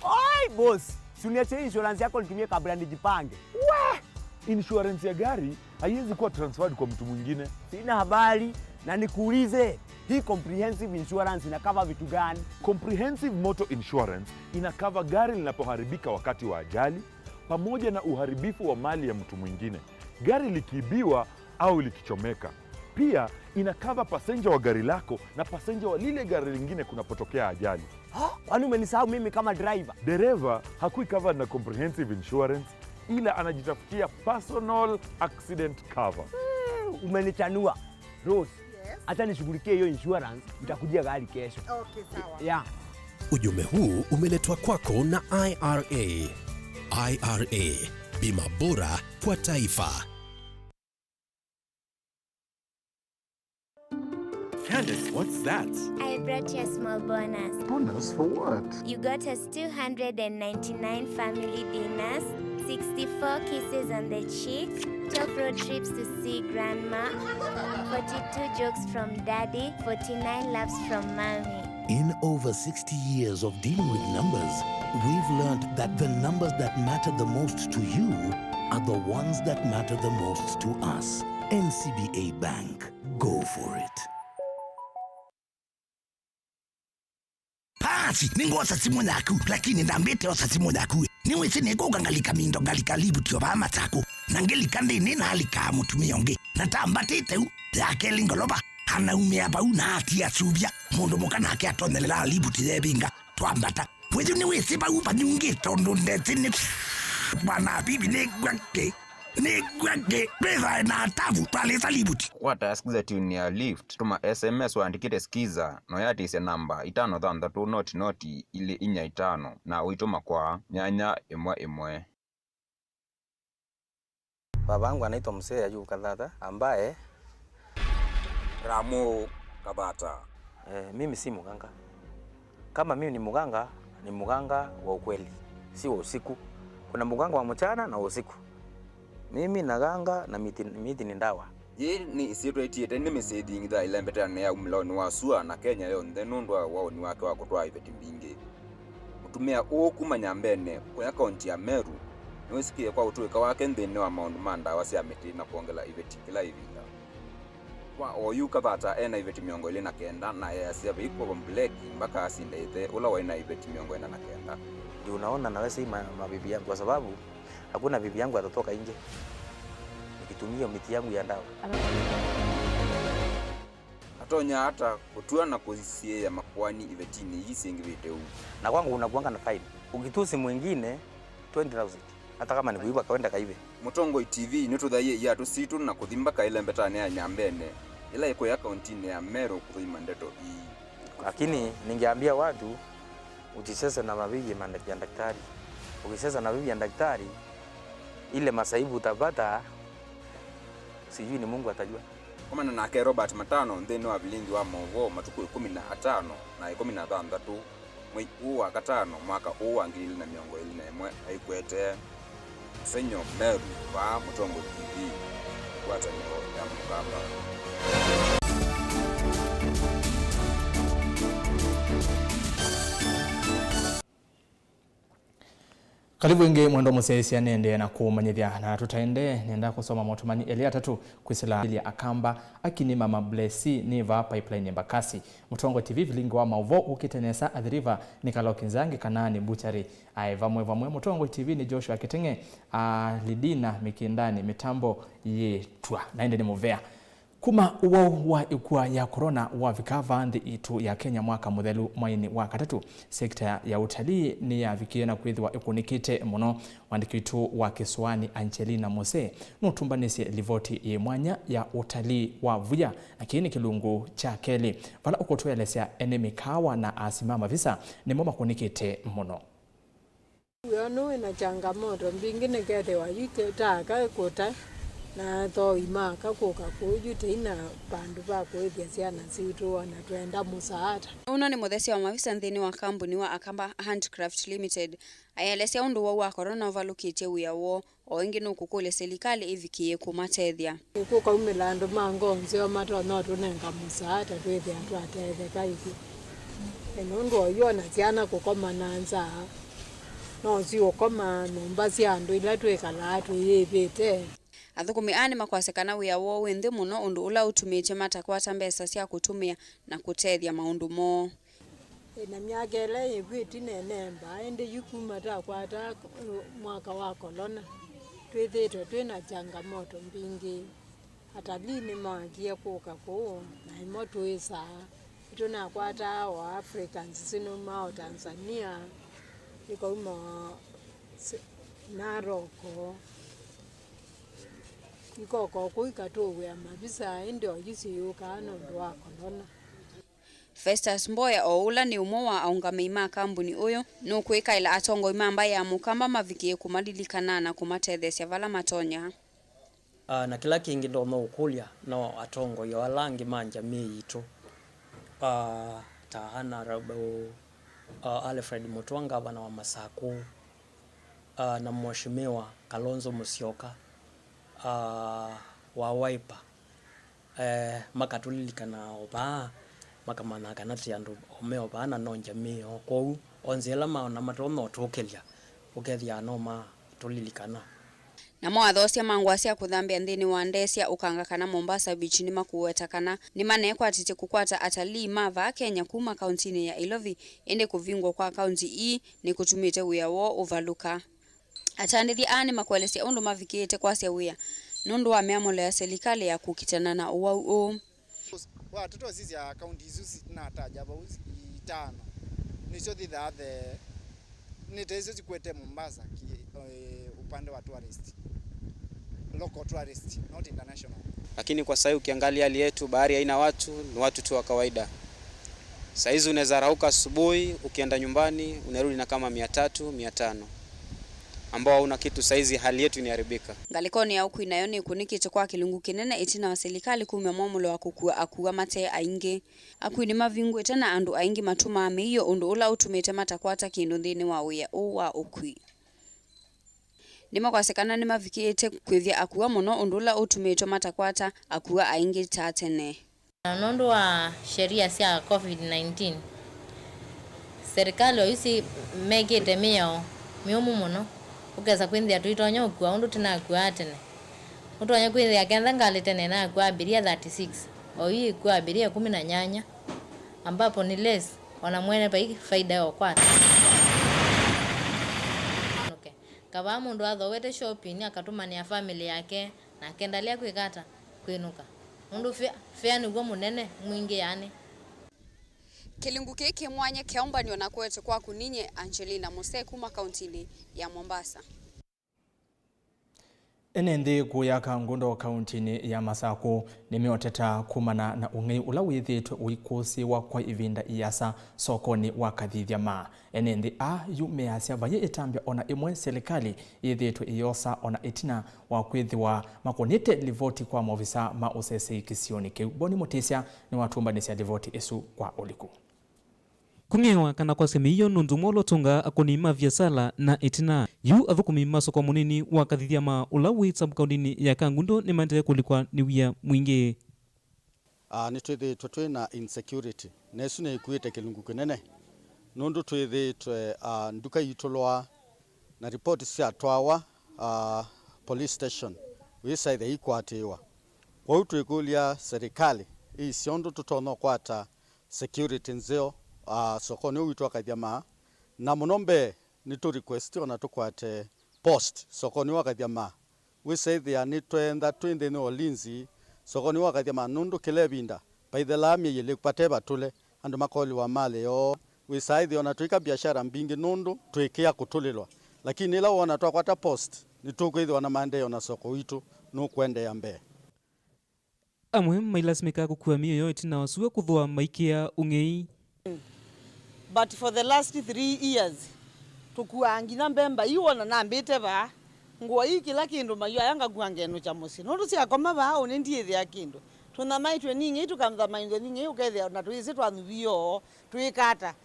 Oi boss, si uniachie insurance yako nitumie kabla nijipange. Wah! Insurance ya gari haiwezi kuwa transferred kwa mtu mwingine. Sina habari, na nikuulize, hii comprehensive insurance ina cover vitu gani? Comprehensive motor insurance ina cover gari linapoharibika wakati wa ajali, pamoja na uharibifu wa mali ya mtu mwingine, gari likiibiwa au likichomeka. Pia ina cover passenger wa gari lako na passenger wa lile gari lingine kunapotokea ajali. Ha? Kwani umenisahau mimi kama driver? Dereva hakui covered na comprehensive insurance, ila anajitafutia personal accident cover. Hmm, umenichanua. Rose, yes, hata nishughulikie hiyo insurance, nitakujia gari kesho. Okay, sawa. Yeah. Ujumbe huu umeletwa kwako na I R A. I R A, bima bora kwa taifa. Candace, what's that? I brought you a small bonus. Bonus for what? You got us two hundred and ninety-nine family dinners, sixty-four kisses on the cheek, twelve road trips to see grandma, forty-two jokes from daddy, forty-nine laughs from mommy. In over sixty years of dealing with numbers, we've learned that the numbers that matter the most to you are the ones that matter the most to us. N C B A Bank. Go for it. Basi, nĩngwosa simũ yaku, lakini ndambĩte osa simũ yaku. Nĩwĩsĩ nĩkũka ngalika mindo, ngalika livuti o vaa Masakũ. Na ngĩlika nthĩnĩ nalikaa mũtumĩa ũngĩ. Na tambatĩte u, ya kelĩ ngolova, anaumĩa vau na atia suvya. Mũndũ mũka nake atonyelelaa livuti yevinga. Twambata. Wĩyu nĩwĩsĩ vau vanyungĩte ũndũ ndesĩ nĩ bwana bibi nĩngwa kĩ. Nĩngwa kĩ. Twĩthae na atavu twalĩsa livuti. Kwata skiza tune ya Lyft, tũma S M S ũandĩkĩte skiza, na ũyatĩĩsya namba itano thanthatũ noti noti ilĩ inya itano, na ũitũma kwa nyanya ĩmwe ĩmwe. Baba yangu anaitwa Mzee Ayub Kadhata ambaye Ramu Kadhata. Eh, mimi si mganga. Kama mimi ni mganga, ni mganga wa ukweli, si wa usiku. Kuna mganga wa mchana na wa usiku. Mimi naganga na miti, miti ni ndawa. Yĩĩ nĩ ĩsyĩtwa ĩtiĩte nĩ mĩsyĩ ĩthingithaa ĩlembetanĩ ya umĩlonĩ wa sua na Kenya yonthe nũndũ wa waũni wake wa kũtwaa iveti mbingĩ. Mũtumĩa ũũ kuma Nyambene, kũya kaunti ya Meru, nĩwĩsĩkĩe kwa ũtũĩka wake nthĩnĩ wa maũndũ ma ndawa sya mĩtĩ na kwongela iveti kĩla ĩvinda. Kwa oyu, Kathata e na iveti mĩongo ĩlĩ na kenda na easya vaikw'o mbuleki mbaka asinde ĩthe ũla waĩ na iveti mĩongo ĩna na kenda. Ndio unaona naweza hii ma-, mabibi yangu kwa sababu hakuna bibi yangu atatoka nje nikitumia miti yangu ya ndawa. Atonya ata kũtw'a na kũsiĩĩa makoani ivetinĩ ii syĩngĩvĩte ũu? Na kwangu unakuanga na fine. Ukitusi mwingine, twenty thousand. Hata kama ni kuiba, kaenda kaibe. Mũtongoi T V nĩtũthaie iatũ sitũ na kũthi mbaka ĩlembetanĩ ya Nyambene, ĩla ĩkũya kauntinĩ ya Meru kũthũima ndeto ii. Lakini ningeambia watu, usicheze na mabibi ya manda-, ya daktari. Ukicheza na bibi ya daktari, ile masaibu utapata, sijui ni Mungu atajua. Komana nake Robert Matano nthĩnĩ wa vilingi wa maũvoo matukũ ĩkũmi na atano na ĩkũmi na thanthatũ mwei ũũ wa katano mwaka ũũ wa ngili ilĩ na mĩongo ĩlĩ na ĩmwe aikwete. Mũsengy'o Meru, vaa Mũtongoi T V, ngwatanĩo ya Mũkamba. Karibu ĩngĩ mwendwa mũsyaĩĩsya, nĩendee na kũmanyĩthya na tũtaendee, nenda kũsoma maũtũmani elĩ atatũ kwĩsĩla ya Akamba. Akini Mama Blessy nĩ vaa Pipeline Embakasi. Mũtongoi T V vilingi wa maũvoo ũkĩte nesa Athi River nĩ Kaloki Nzangi kana nĩ Butchery. Aĩ vamwe vamwe Mũtongoi T V nĩ Joshua Kiteng'e, a, Lidina Mĩkĩndani, mĩtambo yĩtwa na ĩndĩ nĩ mũvea. Kuma ũwau wa ĩkua ya corona wavika vaa nthĩ itũ ya Kenya mwaka mũthelu, mweinĩ wa katatũ, sekta ya ũtalii nĩyavikie na kwĩthĩwa ĩkũnĩkĩte mũno. Mwandĩki witũ wa kĩsũanĩ Angelina Mose nũtũmbanĩsye livoti yĩ mwanya ya ũtalii wa vuya, na kĩĩ nĩ kĩlungu kya kelĩ, vala ũkũtũelesya ene mĩkaawa na aasi ma mavisa nĩmo makũnĩkĩte mũno. Wĩa ũno wĩna changamoto mbingĩ nĩkethĩwa yu te-, ta aka kũta na athoi ma aka kũka kũu yu teina vandũ va kũĩthya syana sitũ, ona twenda mũsaata. Ũno nĩ mũthesya wa mavisa nthĩnĩ wa kambuni wa Akamba Handcraft Limited. Aelesya ũndũ wau wa corona ũvalũkĩtye wĩa woo. O ĩngĩ nũkũkũlya silikalĩ ĩvikĩĩe kũmatethya. Nĩkũkaumĩla andũ ma ngoo nzeo matonya ũtũnenga mũsaata twĩthĩa twatetheka ithyĩ. E, nũndũ oyu ona syana kũkoma na nzaa, no siũkoma nyũmba sya andũ ila twĩkalaa twĩyĩvĩte. Athũkũmi aa nĩmakwasya kana wĩa woo wĩ nthĩ mũno, ũndũ ũla ũtumĩtye matakwata mbesa sya kũtũmĩa na kũtethya maũndũ moo. Ĩna myaka ĩla yĩkw'ĩtĩ nĩnembaa, ĩndĩ yu kuma takwata mwaka wa kolona, twĩthĩĩtwe twĩ na changamoto mbingĩ. Atalii nĩmaakie kũka kũũ, na ĩmo tũĩsaa. Nĩtũnakwataa o Africans sinaumaa o Tanzania, ikauma o s-, Naroko, ikoka o kũu ikatũũĩa mavisa, ĩndĩ o yu siyũkaa nũndũ wa kolona. Festus Mboya, o ũla nĩ ũmwe wa aũngamĩi ma kambuni ũyũ, nũkwĩkaĩla atongoi ma mbaĩ ya Mũkamba mavikĩe kũmalilikana na kũmatetheesya vala matonya. Ah, na kĩla kĩngĩ ndonya ũkũlya no atongoi o ala angĩ ma njamii yitũ, ah, ta Honorable, ah, Alfred Mutua, ngavana wa Masakũ, ah, na Mheshimiwa Kalonzo Musyoka, ah, wa Wiper. Eh, makatũlilikana o vaa, makamanya kana tĩ andũ o me o vaa na no njamii o kwoou. Onthe ĩla maona matonya ũtũkĩlya, ũkethĩa no matũlilikana. Namo athoosya ma ngũa sya kũthambĩa nthĩnĩ wa ndee sya ũkanga kana Mombasa Beach nĩmakũweta kana nĩmaneekwatĩtye kũkwata atalii ma vaa Kenya kuma kauntinĩ ya Ilovi, ĩndĩ kũvingwa kwa kaunti ii nĩkũtumĩte wĩa woo ũvalũka. Atandĩthya aa nĩmakwelesya ũndũ mavikĩĩte kwasya wĩa nũndũ wa mĩamũlo ya silikalĩ ya kũkitana na ũwau ũũ. Wa tũtosisya kaunti isu sinataja vau itano, nĩsyo thithaa the, nĩ ta isyo sikwete Mombasa ki, eh, upande wa tourist, local tourist, not international. Lakini kwa sahii ukiangalia hali yetu, bahari haina watu, ni watu tu wa kawaida. Saa hizi unaweza rauka asubuhi, ukienda nyumbani, unarudi na kama mia tatu, mia tano. ambao hauna kitu saizi, hali yetu imeharibika. Ngalĩkonĩ ya ũkui nayo nĩkunĩkĩte kwa kĩlungu kĩnene ĩtina wa silikalĩ kumya mwamũlo wa kũkua akua mate aingĩ. Akui nĩmavingũĩte na andũ aingĩ matũmaa mĩio, ũndũ ũla ũtumĩte matakwata kĩndũ nthĩnĩ wa wĩa ũũ wa ũkui. Nĩmakwasya kana nĩmavikĩĩte kwĩthya akua mũno, ũndũ ũla ũtumĩtwe matakwata akua aingĩ ta tene. Na nũndũ wa sheria sya covid nineteen, serikali oyu si mekĩte mĩao mĩũmũ mũno. Ũkesa kwĩthĩa tũitonya ũkua ũndũ tũnakuaa tene. Ũtonya kwĩthĩa kenda ngalĩ tene nakuaa abiria thirty-six, oyu ĩkua abiria kũmi na nyanya, ambapo ni less, ona mwene vai faida ya ũkwata. Kavaa mũndũ athowete shopping akatũmanĩa family yake, na akendalea kwĩka ata? Kwĩnũka. Nũndũ fea, fea nĩw'o mũnene mwingĩ yani. Kĩlungu kĩĩ kĩ mwanya kĩaũmbanw'a na kũete kwaku ninyie Angelina Muse kuma kauntinĩ ya Mombasa. Ene nthĩ kũya Kangundo kauntinĩ ya Masakũ nĩmeũteta kumana na ũng'ei ũla wĩthĩĩtwe ũikũsĩĩwa kwa ĩvinda ĩasa sokonĩ wa Kathithya Maa. Ene nthĩ aa yu measya vayĩ ĩtambya ona ĩmwe silikalĩ yĩthĩĩtwe ĩyosa ona ĩtina wa kwĩthĩwa makũnĩte livoti kwa maovisa ma ũsesei kĩsionĩ kĩu. Boni Mũtĩsya nĩwatũmbanĩsya livoti ĩsu kwa ũliku. Kũng'ewa kana kwasya mĩio nũndũ mwa ũla ũtũngaa akũni ma viasala na ĩtina. Yu athũkũmi ma soko mũnini wa Kathithya Maa ũla wĩ sub-kaũndĩnĩ ya Kangundo nĩmaendee kũlikwa nĩ wia mwingĩ. Ah, nĩtwĩthĩĩtwe twĩ na insecurity, na ĩsu nĩĩkuĩte kĩlungu kĩnene, nũndũ twĩthĩĩtwe, ah, nduka iitũlwa na ripoti syatwawa, ah, police station, wĩsaĩthya ikwatĩĩwa. Kwoou twĩkũlya serikali ĩisye ũndũ tũtonya ũkwata security nzeo, ah, sokonĩ ũũ witũ wa Kathithya Maa, na mũno mbee nĩtũ request ona tũkwate post sokonĩ wa Kathithya Maa. Wĩsaĩthĩa nĩtweenda twĩ nthĩnĩ wa ũlinzi sokonĩ wa Kathithya Maa, nũndũ kĩla ĩvinda vaithelaa myei ĩlĩ vate vatũle, andũ makolĩwa malĩ yoo. Wĩsaĩthĩa ona tũika biashara mbingĩ nũndũ twĩkĩa kũtũlĩlwa, lakini ĩla woona twakwata post, nĩtũkwĩthĩwa na maendeeo na soko witũ nũkũendeea mbee. Amwe mailasimĩkaa kũkua mĩio yoo ĩtina wa sua kũthũa maikĩa ũng'ei. But for the last three years, tũkuaa nginya mbemba ii wona nambĩte vaa. Ngũa ii kĩla kĩndũ maiũ aya ngakua ngenũkya mũsyĩ. Nũndũ syakoma vaa ũnĩ ndiĩthĩa kĩndũ. Tũnyamaĩtw'e nĩ ing'ei tũkathamaĩthw'a nĩ ing'ei ũkethĩa na tũyĩsĩ twanyuvie oo twĩka ata.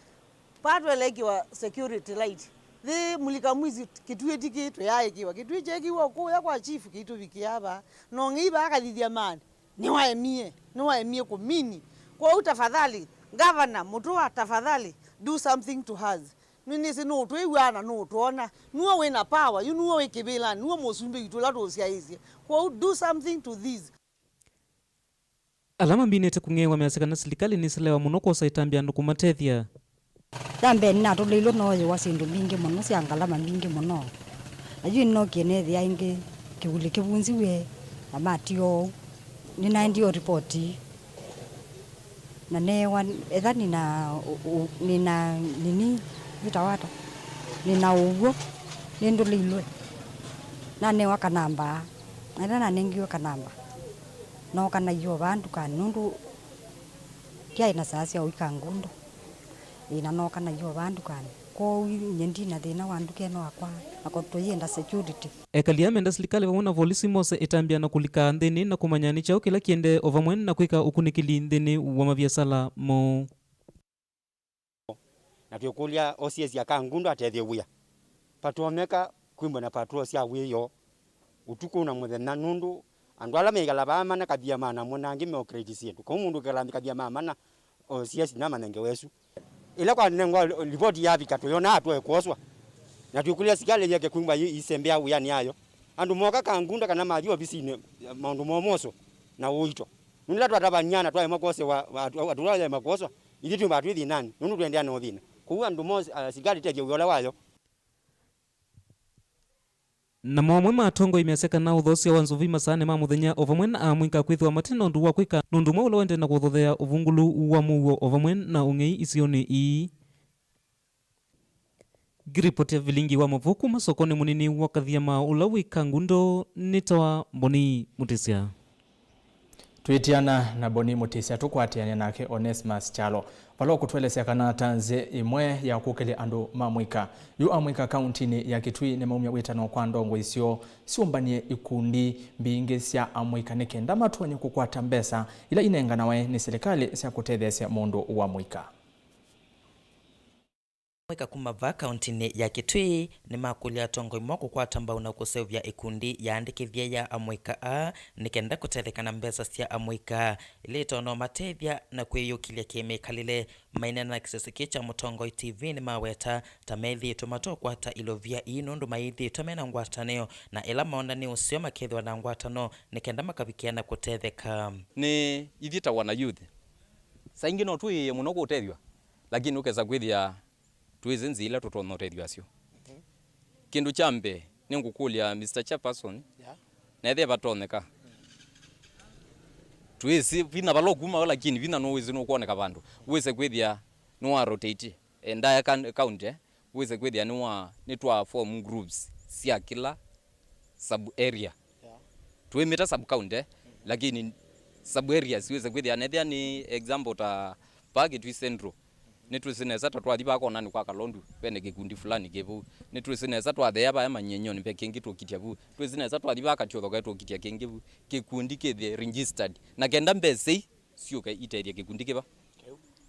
Vaa twelekiwa security light. Thi mulika mwizi kĩtuĩ ti kĩ twĩaĩkĩwa. Kĩtuĩ kyekiwa kũya kwa chief kĩitũvikĩa vaa. No ng'ei vaa Kathithya Maa nĩwaemie, nĩwaemie kũmini. Kwoou tafadhali, Governor Mũtũa, tafadhali, do something to us. Nĩnĩsĩ nũũtwĩw'aa na nũũtwona. Nĩwe wĩ na power, yu nĩwe wĩ kĩvĩlanĩ, nĩwe mũsumbĩ witũ ũla tũsyaĩĩsye. Kwoou do something to this. Ala mambinĩte kũng'ewa measya kana silikalĩ nĩselewa mũno kwosa ĩtambya andũ kũmatethya. Ya mbee nĩnatũlĩilwe nooyĩwa syĩndũ mbingĩ mũno sya ngalama mbingĩ mũno. Na yu nĩnookie neethĩa ĩngĩ kĩvuli kĩvunziw'e na mati oou. Nĩnaendie ũripoti na neewa etha nĩna ũ-, ũ-, nĩna nini, ĩtawa ata? Nĩna ũw'o, nĩndũlĩilwe. Nanewa kanamba, na ĩla nanengiwe kanamba, nooka naio vaa ndukanĩ nũndũ ndyaĩ na saa sya ũika Ngundo. Ĩĩ, na nooka naio vaa ndukanĩ. Kwoou nyie ndina thĩna wa nduka ĩno yakwa, na ko tũyĩenda security. Ekali aa menda silikalĩ vamwe na volisi mose ĩtambya na kũlika nthĩnĩ na kũmanya nĩ kyaũ kĩla kĩendee, o vamwe na kwĩka ũkunĩkĩli nthĩnĩ wa maviasala moo. Na twĩkũlya O C S ya Kangundo atethye wĩa. Patrol maker kwimbwa na patrol sya wĩoo ũtukũ na mũthenya, nũndũ andũ ala mekala vaa mana Kathithya Maa na mona angĩ me operate syĩndũ. Kau mũndũ ũkala Kathithya Maa mana, O C S namanye ngewa ĩsu. Ĩla kwanengwa livoti yavika, tũyona atwae kwoswa. Na twĩkũlya sikalĩ yeke kwimbwa yĩ isembea wĩanĩ yayo. Andũ moka Kangundo kana mathi ovisinĩ, maũndũ momoswa na ũito. Nũndũ ĩla twatavany'a na twaema kwosewa, atũla yaema kwoswa, ithyĩ twĩmbaa twĩ thĩnanĩ, nũndũ tũendeea na ũthĩna. Kwoou andũ mo, ah, sikalĩ tethya wĩa ũla wayo. Namo amwe ma atongoi measya kana ũthosya wa nzovi masaanĩ ma mũthenya o vamwe na amwĩka kwĩthĩwa mate na ũndũ wa kwĩka nũndũ ũmwe ũla ũendee na kũthothea ũvungũlu wa mũuo o vamwe na ũng'ei isionĩ ii. Ngĩripotĩa vilingi wa mavuku kuma sokonĩ mũnini wa Kathithya Maa ũla wĩ Kangundo, nĩtawa Mboni Mũtĩsya. Twĩtiana na Boni Mũtĩsya, tũkwatĩanĩa nake Onesmus Kyalo vala ũkũtũelesya kana ta nzĩa ĩmwe ya kũkĩlya andũ ma mũika yu amũika kauntinĩ ya Kitui nĩmaumya wĩtano kwa ndongoi syoo syũmbany'e ikundi mbingĩ sya amũika nĩ kenda matonye kũkwata mbesa ila inenganawe nĩ silikalĩ sya kũtetheesya mũndũ wa mũika. Amũika kuma vaa kauntinĩ ya Kitui nĩmakũlya atongoi moo kũkwata mbau na kũseũvya ikundi yaandĩkĩthye ya amũika aa nĩ kenda kũtetheka na mbesa sya amũika ila itonya ũmatethya na kwĩyũkĩlya kĩ-mĩkalĩle. Maineena na kĩsese kĩĩ kya Mũtongoi T V nĩmaweta ta methĩĩtwe matokwata ilovia ii nũndũ mayĩthĩĩtwe mena ngwatanĩo na ĩla moona nĩ ũseo makethĩwa na ngwatanĩo nĩ kenda makavikĩa na kũtetheka. Nĩ ithyĩ ta wana youth, saa ingĩ no twĩĩe mũno kũtethw'a, lakini ũkesa kwĩthĩa twĩsĩ nzĩa ila tũtonya ũtethw'a asyo. Kĩndũ kya mbee, nĩngũkũlya Mister Chairperson, yeah, na ethĩe vatonyeka. Twĩsĩ vinya vala ũkuma, lakini vinya nũwĩsĩ nũkwoneka vandũ. Wĩse kwĩthĩa nĩwa rotate entire coun-, county, wĩse kwĩthĩa nĩwa, nĩtwa form groups sya kĩla sub area. Yeah. Twĩmĩta sub county, lakini sub areas wĩse kwĩthĩa nethĩa nĩ example ta vaa Kitui Central. Nĩtwĩsĩ nesa ta twathi vaa konanĩ kwa Kalondu, vene kĩkundi fulani kĩ vau. Nĩtwĩsĩ nesa twathea vaa Manyenyoni ve kĩngĩ tũkitya vu. Twĩsĩ nesa twathi vaa Katyotho kaĩ tũkitya kĩngĩ vu. Kĩkundi kĩthĩe registered. Na kenda mbesa ii syũke itethye kĩkundi kĩva.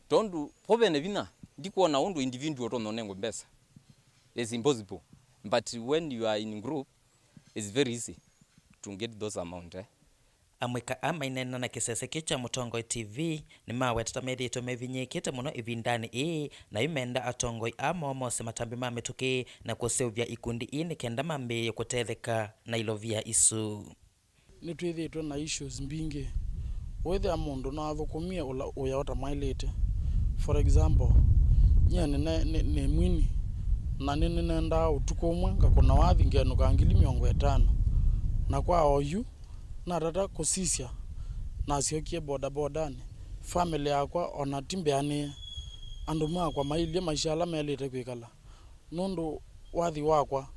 Tondũ vo vene vinya, ndikwona ũndũ individual ũtonya ũnengwe mbesa. It's impossible. But when you are in group, it's very easy to get those amount, eh. Amũika aa maineena na kĩsese kĩĩ kya Mũtongoi T V nĩmawetete methĩĩtwe mevinyĩĩkĩte mũno ĩvindanĩ ĩĩ, na yu menda atongoi aa moo mose matambya ma mĩtũkĩ na kũseũvya ikundi ii nĩ kenda mambĩĩe kũtetheka na ilovia isu. Nĩtwĩthĩĩtwe na issues mbingĩ. Wĩthĩa mũndũ naathũkũmie ũla ũya ũtamwaĩlĩte. For example, nyie nĩne-, nĩ, nĩ mwini, na nĩ, nĩnendaa ũtukũ ũmwe ngakũna wathi ngenũka ngili mĩongo ĩtano. Na kwa oyu, natata kũsisya, nasyokie bodabodanĩ. Family yakwa ona ti mbĩanĩe. Andũ makwa mailye maisha ala melĩte kwĩkala. Nũndũ wathi wakwa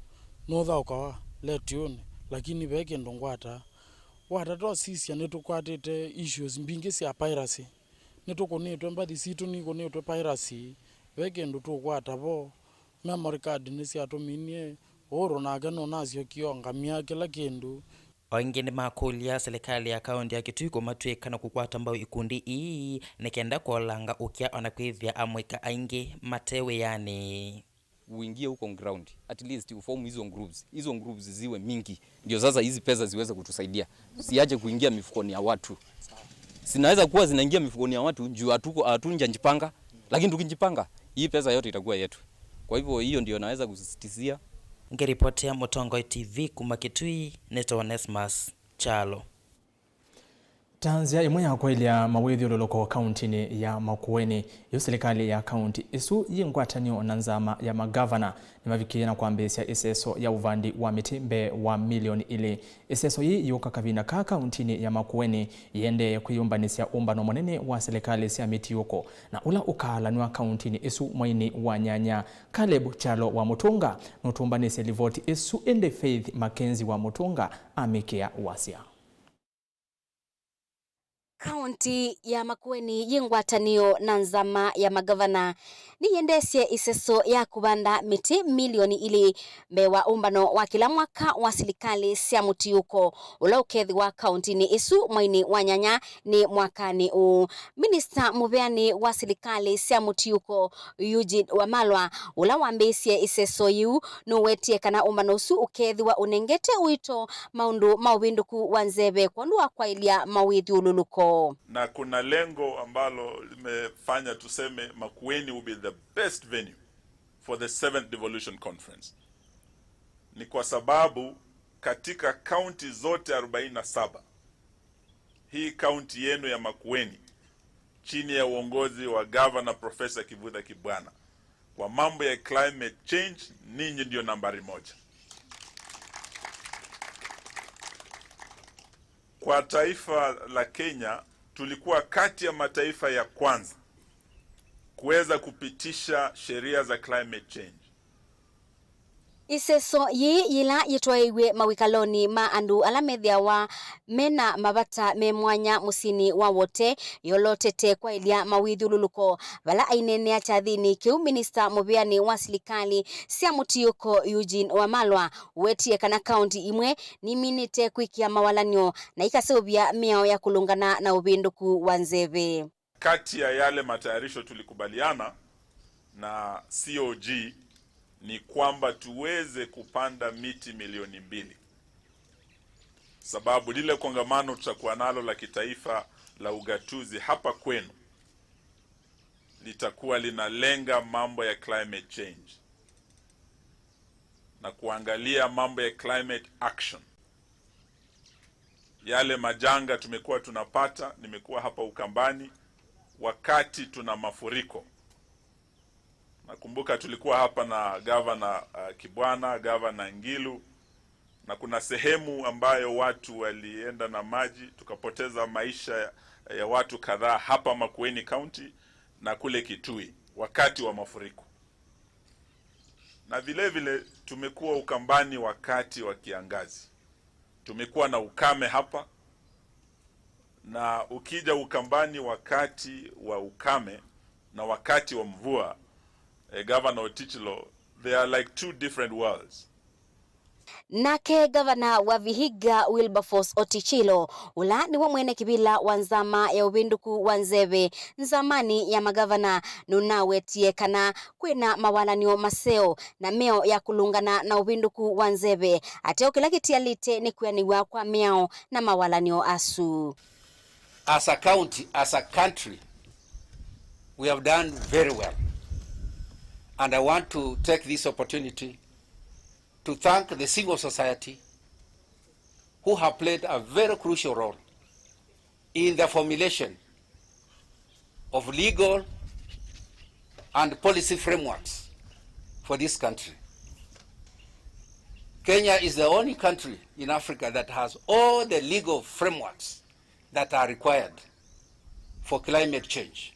nũthaũkawa letiũnĩ, lakini ve kĩndũ ngwataa. Watata ũsisya, nĩtũkwatĩte issues mbingĩ sya piracy. Nĩtũkũnĩtwe, mbathi sitũ nikũnĩtwe piracy, ve kĩndũ tũkwata vo. Memory card nĩsyatũminie, Uhuru nake nũnasyokie ongamia kĩla kĩndũ. O ĩngĩ nĩmakũlya silikalĩ ya kaũntĩ ya Kitui kũmatw'ĩka na kũkwata mbau ikundi ii nĩ kenda kũolanga ũkĩa ona kwĩthĩa amũika aingĩ mate wĩanĩ. Uingie huko ground, at least uform hizo groups, hizo groups ziwe mingi, ndio sasa hizi pesa ziweze kutusaidia, siache kuingia mifukoni ya watu. Zinaweza kuwa zinaingia mifukoni ya watu juu hatuko, hatunjajipanga, lakini tukijipanga, hii pesa yote itakuwa yetu. Kwa hivyo hiyo ndio naweza kusisitizia. Ngĩripotia Mũtongoi T V kuma Kitui, nĩ Onesmus Kyalo. Ta nzĩa ĩmwe ya kũĩlya mawĩthyũlũlũko kauntinĩ ya Makueni, yu silikalĩ ya kaunti ĩsu yĩ ngwatanĩo na nzama ya magavana nĩmavikĩie na kwambĩĩsya ĩseso ya ũvandi wa mĩtĩ mbee wa milioni ilĩ. Ĩseso yĩĩ yĩũka kavinda kaa kauntinĩ ya Makueni yĩendee kwĩyũmbanĩsya ũmbano mũnene wa silikalĩ sya mĩtiũko na ũla ũkaalanw'a kauntinĩ ĩsu mweinĩ wa nyanya. Caleb Kyalo wa Mũtũnga nũtũmbanĩsye livoti ĩsu, ĩndĩ Faith Mackenzie wa Mũtũnga amĩkĩa wasya. Kaunti ya Makueni yĩ ngwatanĩo na nzama ya magavana nĩyĩendeesye ĩseso ya kũvanda mĩtĩ milioni ilĩ mbee wa ũmbano wa kĩla mwaka wa silikalĩ sya mũtiũko ũla ũkethĩwa kauntinĩ ĩsu mweinĩ wa nyanya nĩ mwakanĩ ũũ. Minista mũveanĩ wa silikalĩ sya mũtiũko Eugene Wamalwa, ũla wambĩĩsye ĩseso yĩu, nũwetie kana ũmbano ũsu ũkethĩwa ũnengete ũito maũndũ ma ũvĩndũku wa nzeve kwondũ wa kwaĩlya mawĩthyũlũlũko. Na kuna lengo ambalo limefanya tuseme Makueni will be the best venue for the seventh Devolution Conference. Ni kwa sababu katika kaunti zote arobaini na saba, hii kaunti yenu ya Makueni, chini ya uongozi wa Governor Professor Kivutha Kibwana, kwa mambo ya climate change, ninyi ndio nambari moja. Kwa taifa la Kenya, tulikuwa kati ya mataifa ya kwanza kuweza kupitisha sheria za climate change. Ĩseso yĩĩ yĩla yĩtwaĩiw'e mawĩkalonĩ ma andũ ala methĩawa mena mavata me mwanya mũsyĩnĩ wa Wote, yolotete kwaĩlya mawĩthyũlũlũko. Vala aineenea kyathĩnĩ kĩu, minista mũvĩanĩ wa silikalĩ sya mũtiũko Eugene Wamalwa wetie kana kaunti imwe niminĩte kwĩkĩa mawalany'o na ikaseũvya mĩao ya kũlũngana na ũvĩndũku wa nzeve. Kati ya yale matayarisho tulikubaliana na C O G ni kwamba tuweze kupanda miti milioni mbili, sababu lile kongamano tutakuwa nalo la kitaifa la ugatuzi hapa kwenu litakuwa linalenga mambo ya climate change na kuangalia mambo ya climate action. Yale majanga tumekuwa tunapata, nimekuwa hapa Ukambani wakati tuna mafuriko. Nakumbuka tulikuwa hapa na gavana, uh, Kibwana, gavana Ngilu, na kuna sehemu ambayo watu walienda na maji, tukapoteza maisha ya, ya watu kadhaa hapa Makueni County na kule Kitui wakati wa mafuriko. Na vile vile tumekuwa Ukambani wakati wa kiangazi. Tumekuwa na ukame hapa, na ukija Ukambani wakati wa ukame na wakati wa mvua, eh, Governor Otichilo, they are like two different worlds. Nake ngavana wa Vihiga, Wilberforce Otichilo, ũla nĩwe mwene kĩvĩla wa nzama ya ũvĩndũku wa nzeve nzamanĩ ya magavana, nũnawetie kana kwĩna mawalany'o maseo na mĩao ya kũlũngana na ũvĩndũku wa nzeve, ateo kĩla kĩtialĩte nĩ kwĩanĩw'a kwa mĩao na mawalany'o asu. As a county, as a country, we have done very well. And I want to take this opportunity to thank the civil society who have played a very crucial role in the formulation of legal and policy frameworks for this country. Kenya is the only country in Africa that has all the legal frameworks that are required for climate change.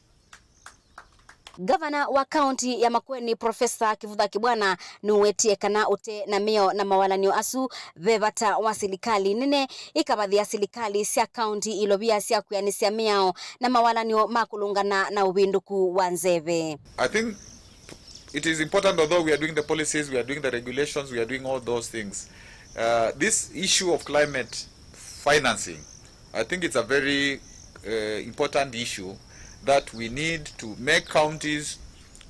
Ngavana wa kaunti ya Makueni, Profesa Kivutha Kibwana, nũwetie kana ũte na mĩao na mawalany'o asu, ve vata wa silikalĩ nene ikavathĩa silikalĩ sya kaunti ilovia sya kwĩanĩsya mĩao na mawalany'o ma kũlũngana na ũvĩndũku wa nzeve. I think it is important, although we are doing the policies, we are doing the regulations, we are doing all those things. Uh, this issue of climate financing, I think it's a very, uh, important issue that we need to make counties,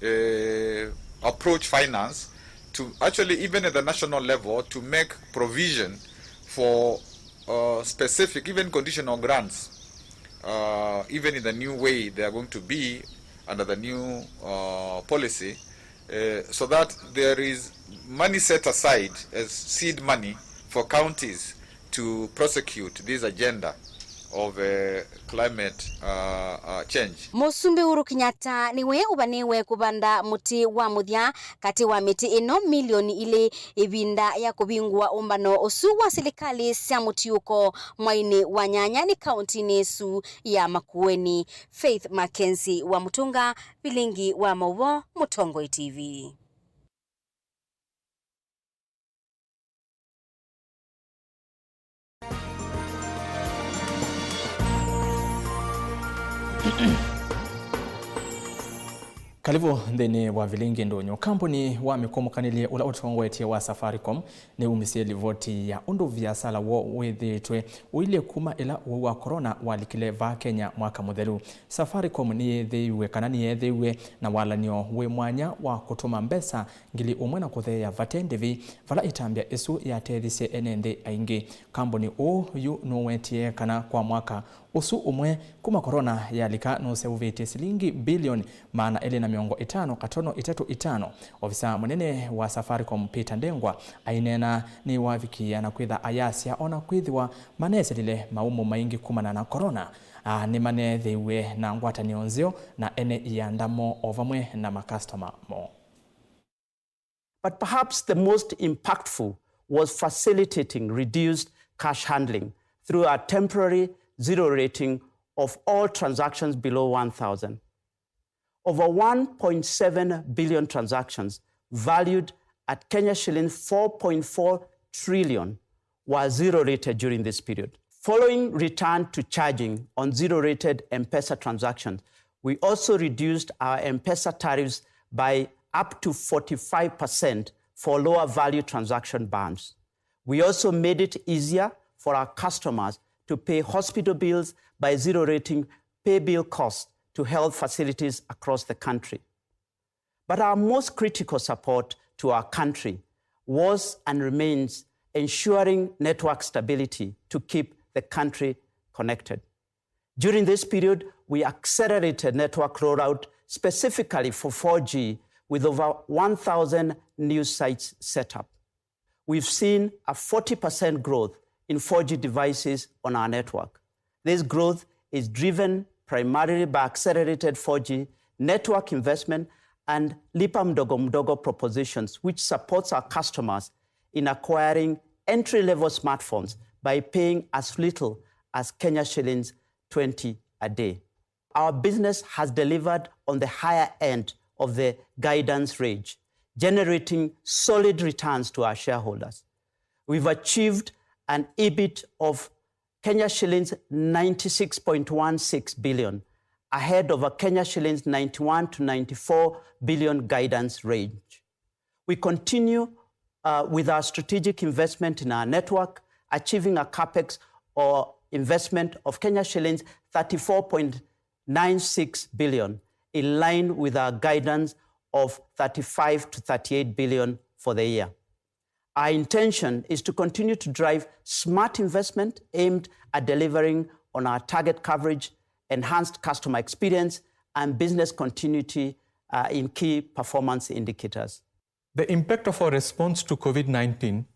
uh, approach finance to actually, even at the national level, to make provision for, uh, specific, even conditional grants, uh, even in the new way they are going to be under the new, uh, policy, uh, so that there is money set aside as seed money for counties to prosecute this agenda of, uh, climate, uh, uh, change. Mũsumbĩ Uhuru Kenyatta nĩwe ũvanĩwe kũvanda mũtĩ wa mũthya katĩ wa mĩtĩ ĩno milioni ilĩ ĩvinda ya kũvingũa ũmbano ũsu wa silikalĩ sya mũtiũko mwainĩ wa nyanya nĩ kauntinĩ ĩsu ya Makueni. Faith Mackenzie wa Mũtũnga, vilingi wa maũvoo, Mũtongoi T V. Kalĩvu nthĩnĩ wa vilingi ndũnyũ. Kambuni wa mĩkũmũkanĩlye ũla ũtongoetye wa Safaricom nĩwumisye livoti ya ũndũ viasala woo wĩthĩĩtwe ũilye kuma ĩla ũwau wa corona walikile vaa Kenya mwaka mũthelu. Safaricom nĩyĩthĩiw'e kana nĩyeethĩiw'e na walany'o wĩ mwanya wa kũtũma mbesa ngili ũmwe na kũtheea vate ndĩvi, vala ĩtambya ĩsu yateethisye ene nthĩ aingĩ. Kambuni ũũ yu nũwetie kana kwa mwaka ũsu ũmwe kuma corona yalika nũseũvĩtye silingi bilioni maana elĩ na mĩongo ĩtano katono itatũ itano. Ovisa mũnene wa Safaricom Peter Ndengwa aineena nĩwavikĩĩa na kwĩtha ayasya ona kwĩthĩwa manesilile maumo maingĩ kumana na corona, a, nĩmaneethĩiw'e na ngwatanĩo nzeo na ene ianda moo o vamwe na makastoma moo. But perhaps the most impactful was facilitating reduced cash handling through a temporary zero rating of all transactions below one thousand. Over one point seven billion transactions valued at Kenya shillings four point four trillion were zero rated during this period. Following return to charging on zero rated M-Pesa transactions, we also reduced our M-Pesa tariffs by up to forty-five percent for lower value transaction bands. We also made it easier for our customers to pay hospital bills by zero rating pay bill costs to health facilities across the country. But our most critical support to our country was and remains ensuring network stability to keep the country connected. During this period, we accelerated network rollout specifically for four G, with over one thousand new sites set up. We've seen a forty percent growth in four G devices on our network. This growth is driven primarily by accelerated four G network investment and lipa mdogo mdogo propositions, which supports our customers in acquiring entry-level smartphones by paying as little as Kenya shillings twenty a day. Our business has delivered on the higher end of the guidance range, generating solid returns to our shareholders. We've achieved an EBIT of Kenya shillings ninety-six point one six billion, ahead of a Kenya shillings ninety-one to ninety-four billion guidance range. We continue, uh, with our strategic investment in our network, achieving a capex or investment of Kenya shillings thirty-four point nine six billion, in line with our guidance of thirty-five to thirty-eight billion for the year. Our intention is to continue to drive smart investment aimed at delivering on our target coverage, enhanced customer experience, and business continuity, uh, in key performance indicators. The impact of our response to COVID nineteen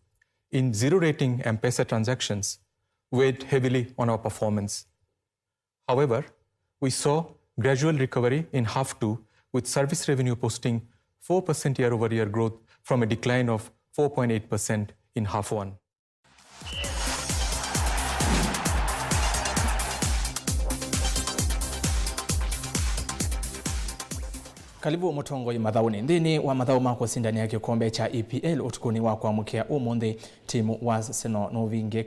in zero rating M-Pesa transactions weighed heavily on our performance. However, we saw gradual recovery in half two, with service revenue posting four percent year-over-year growth from a decline of four point eight percent in half one. Kalivu mũtongoi mathaũnĩ. Nthĩnĩ wa mathaũ ma kũsindanĩa kĩkombe kya E P L ũtukũnĩ wa kwamũkĩa ũmũnthĩ, timu wa Arsenal nũvingĩe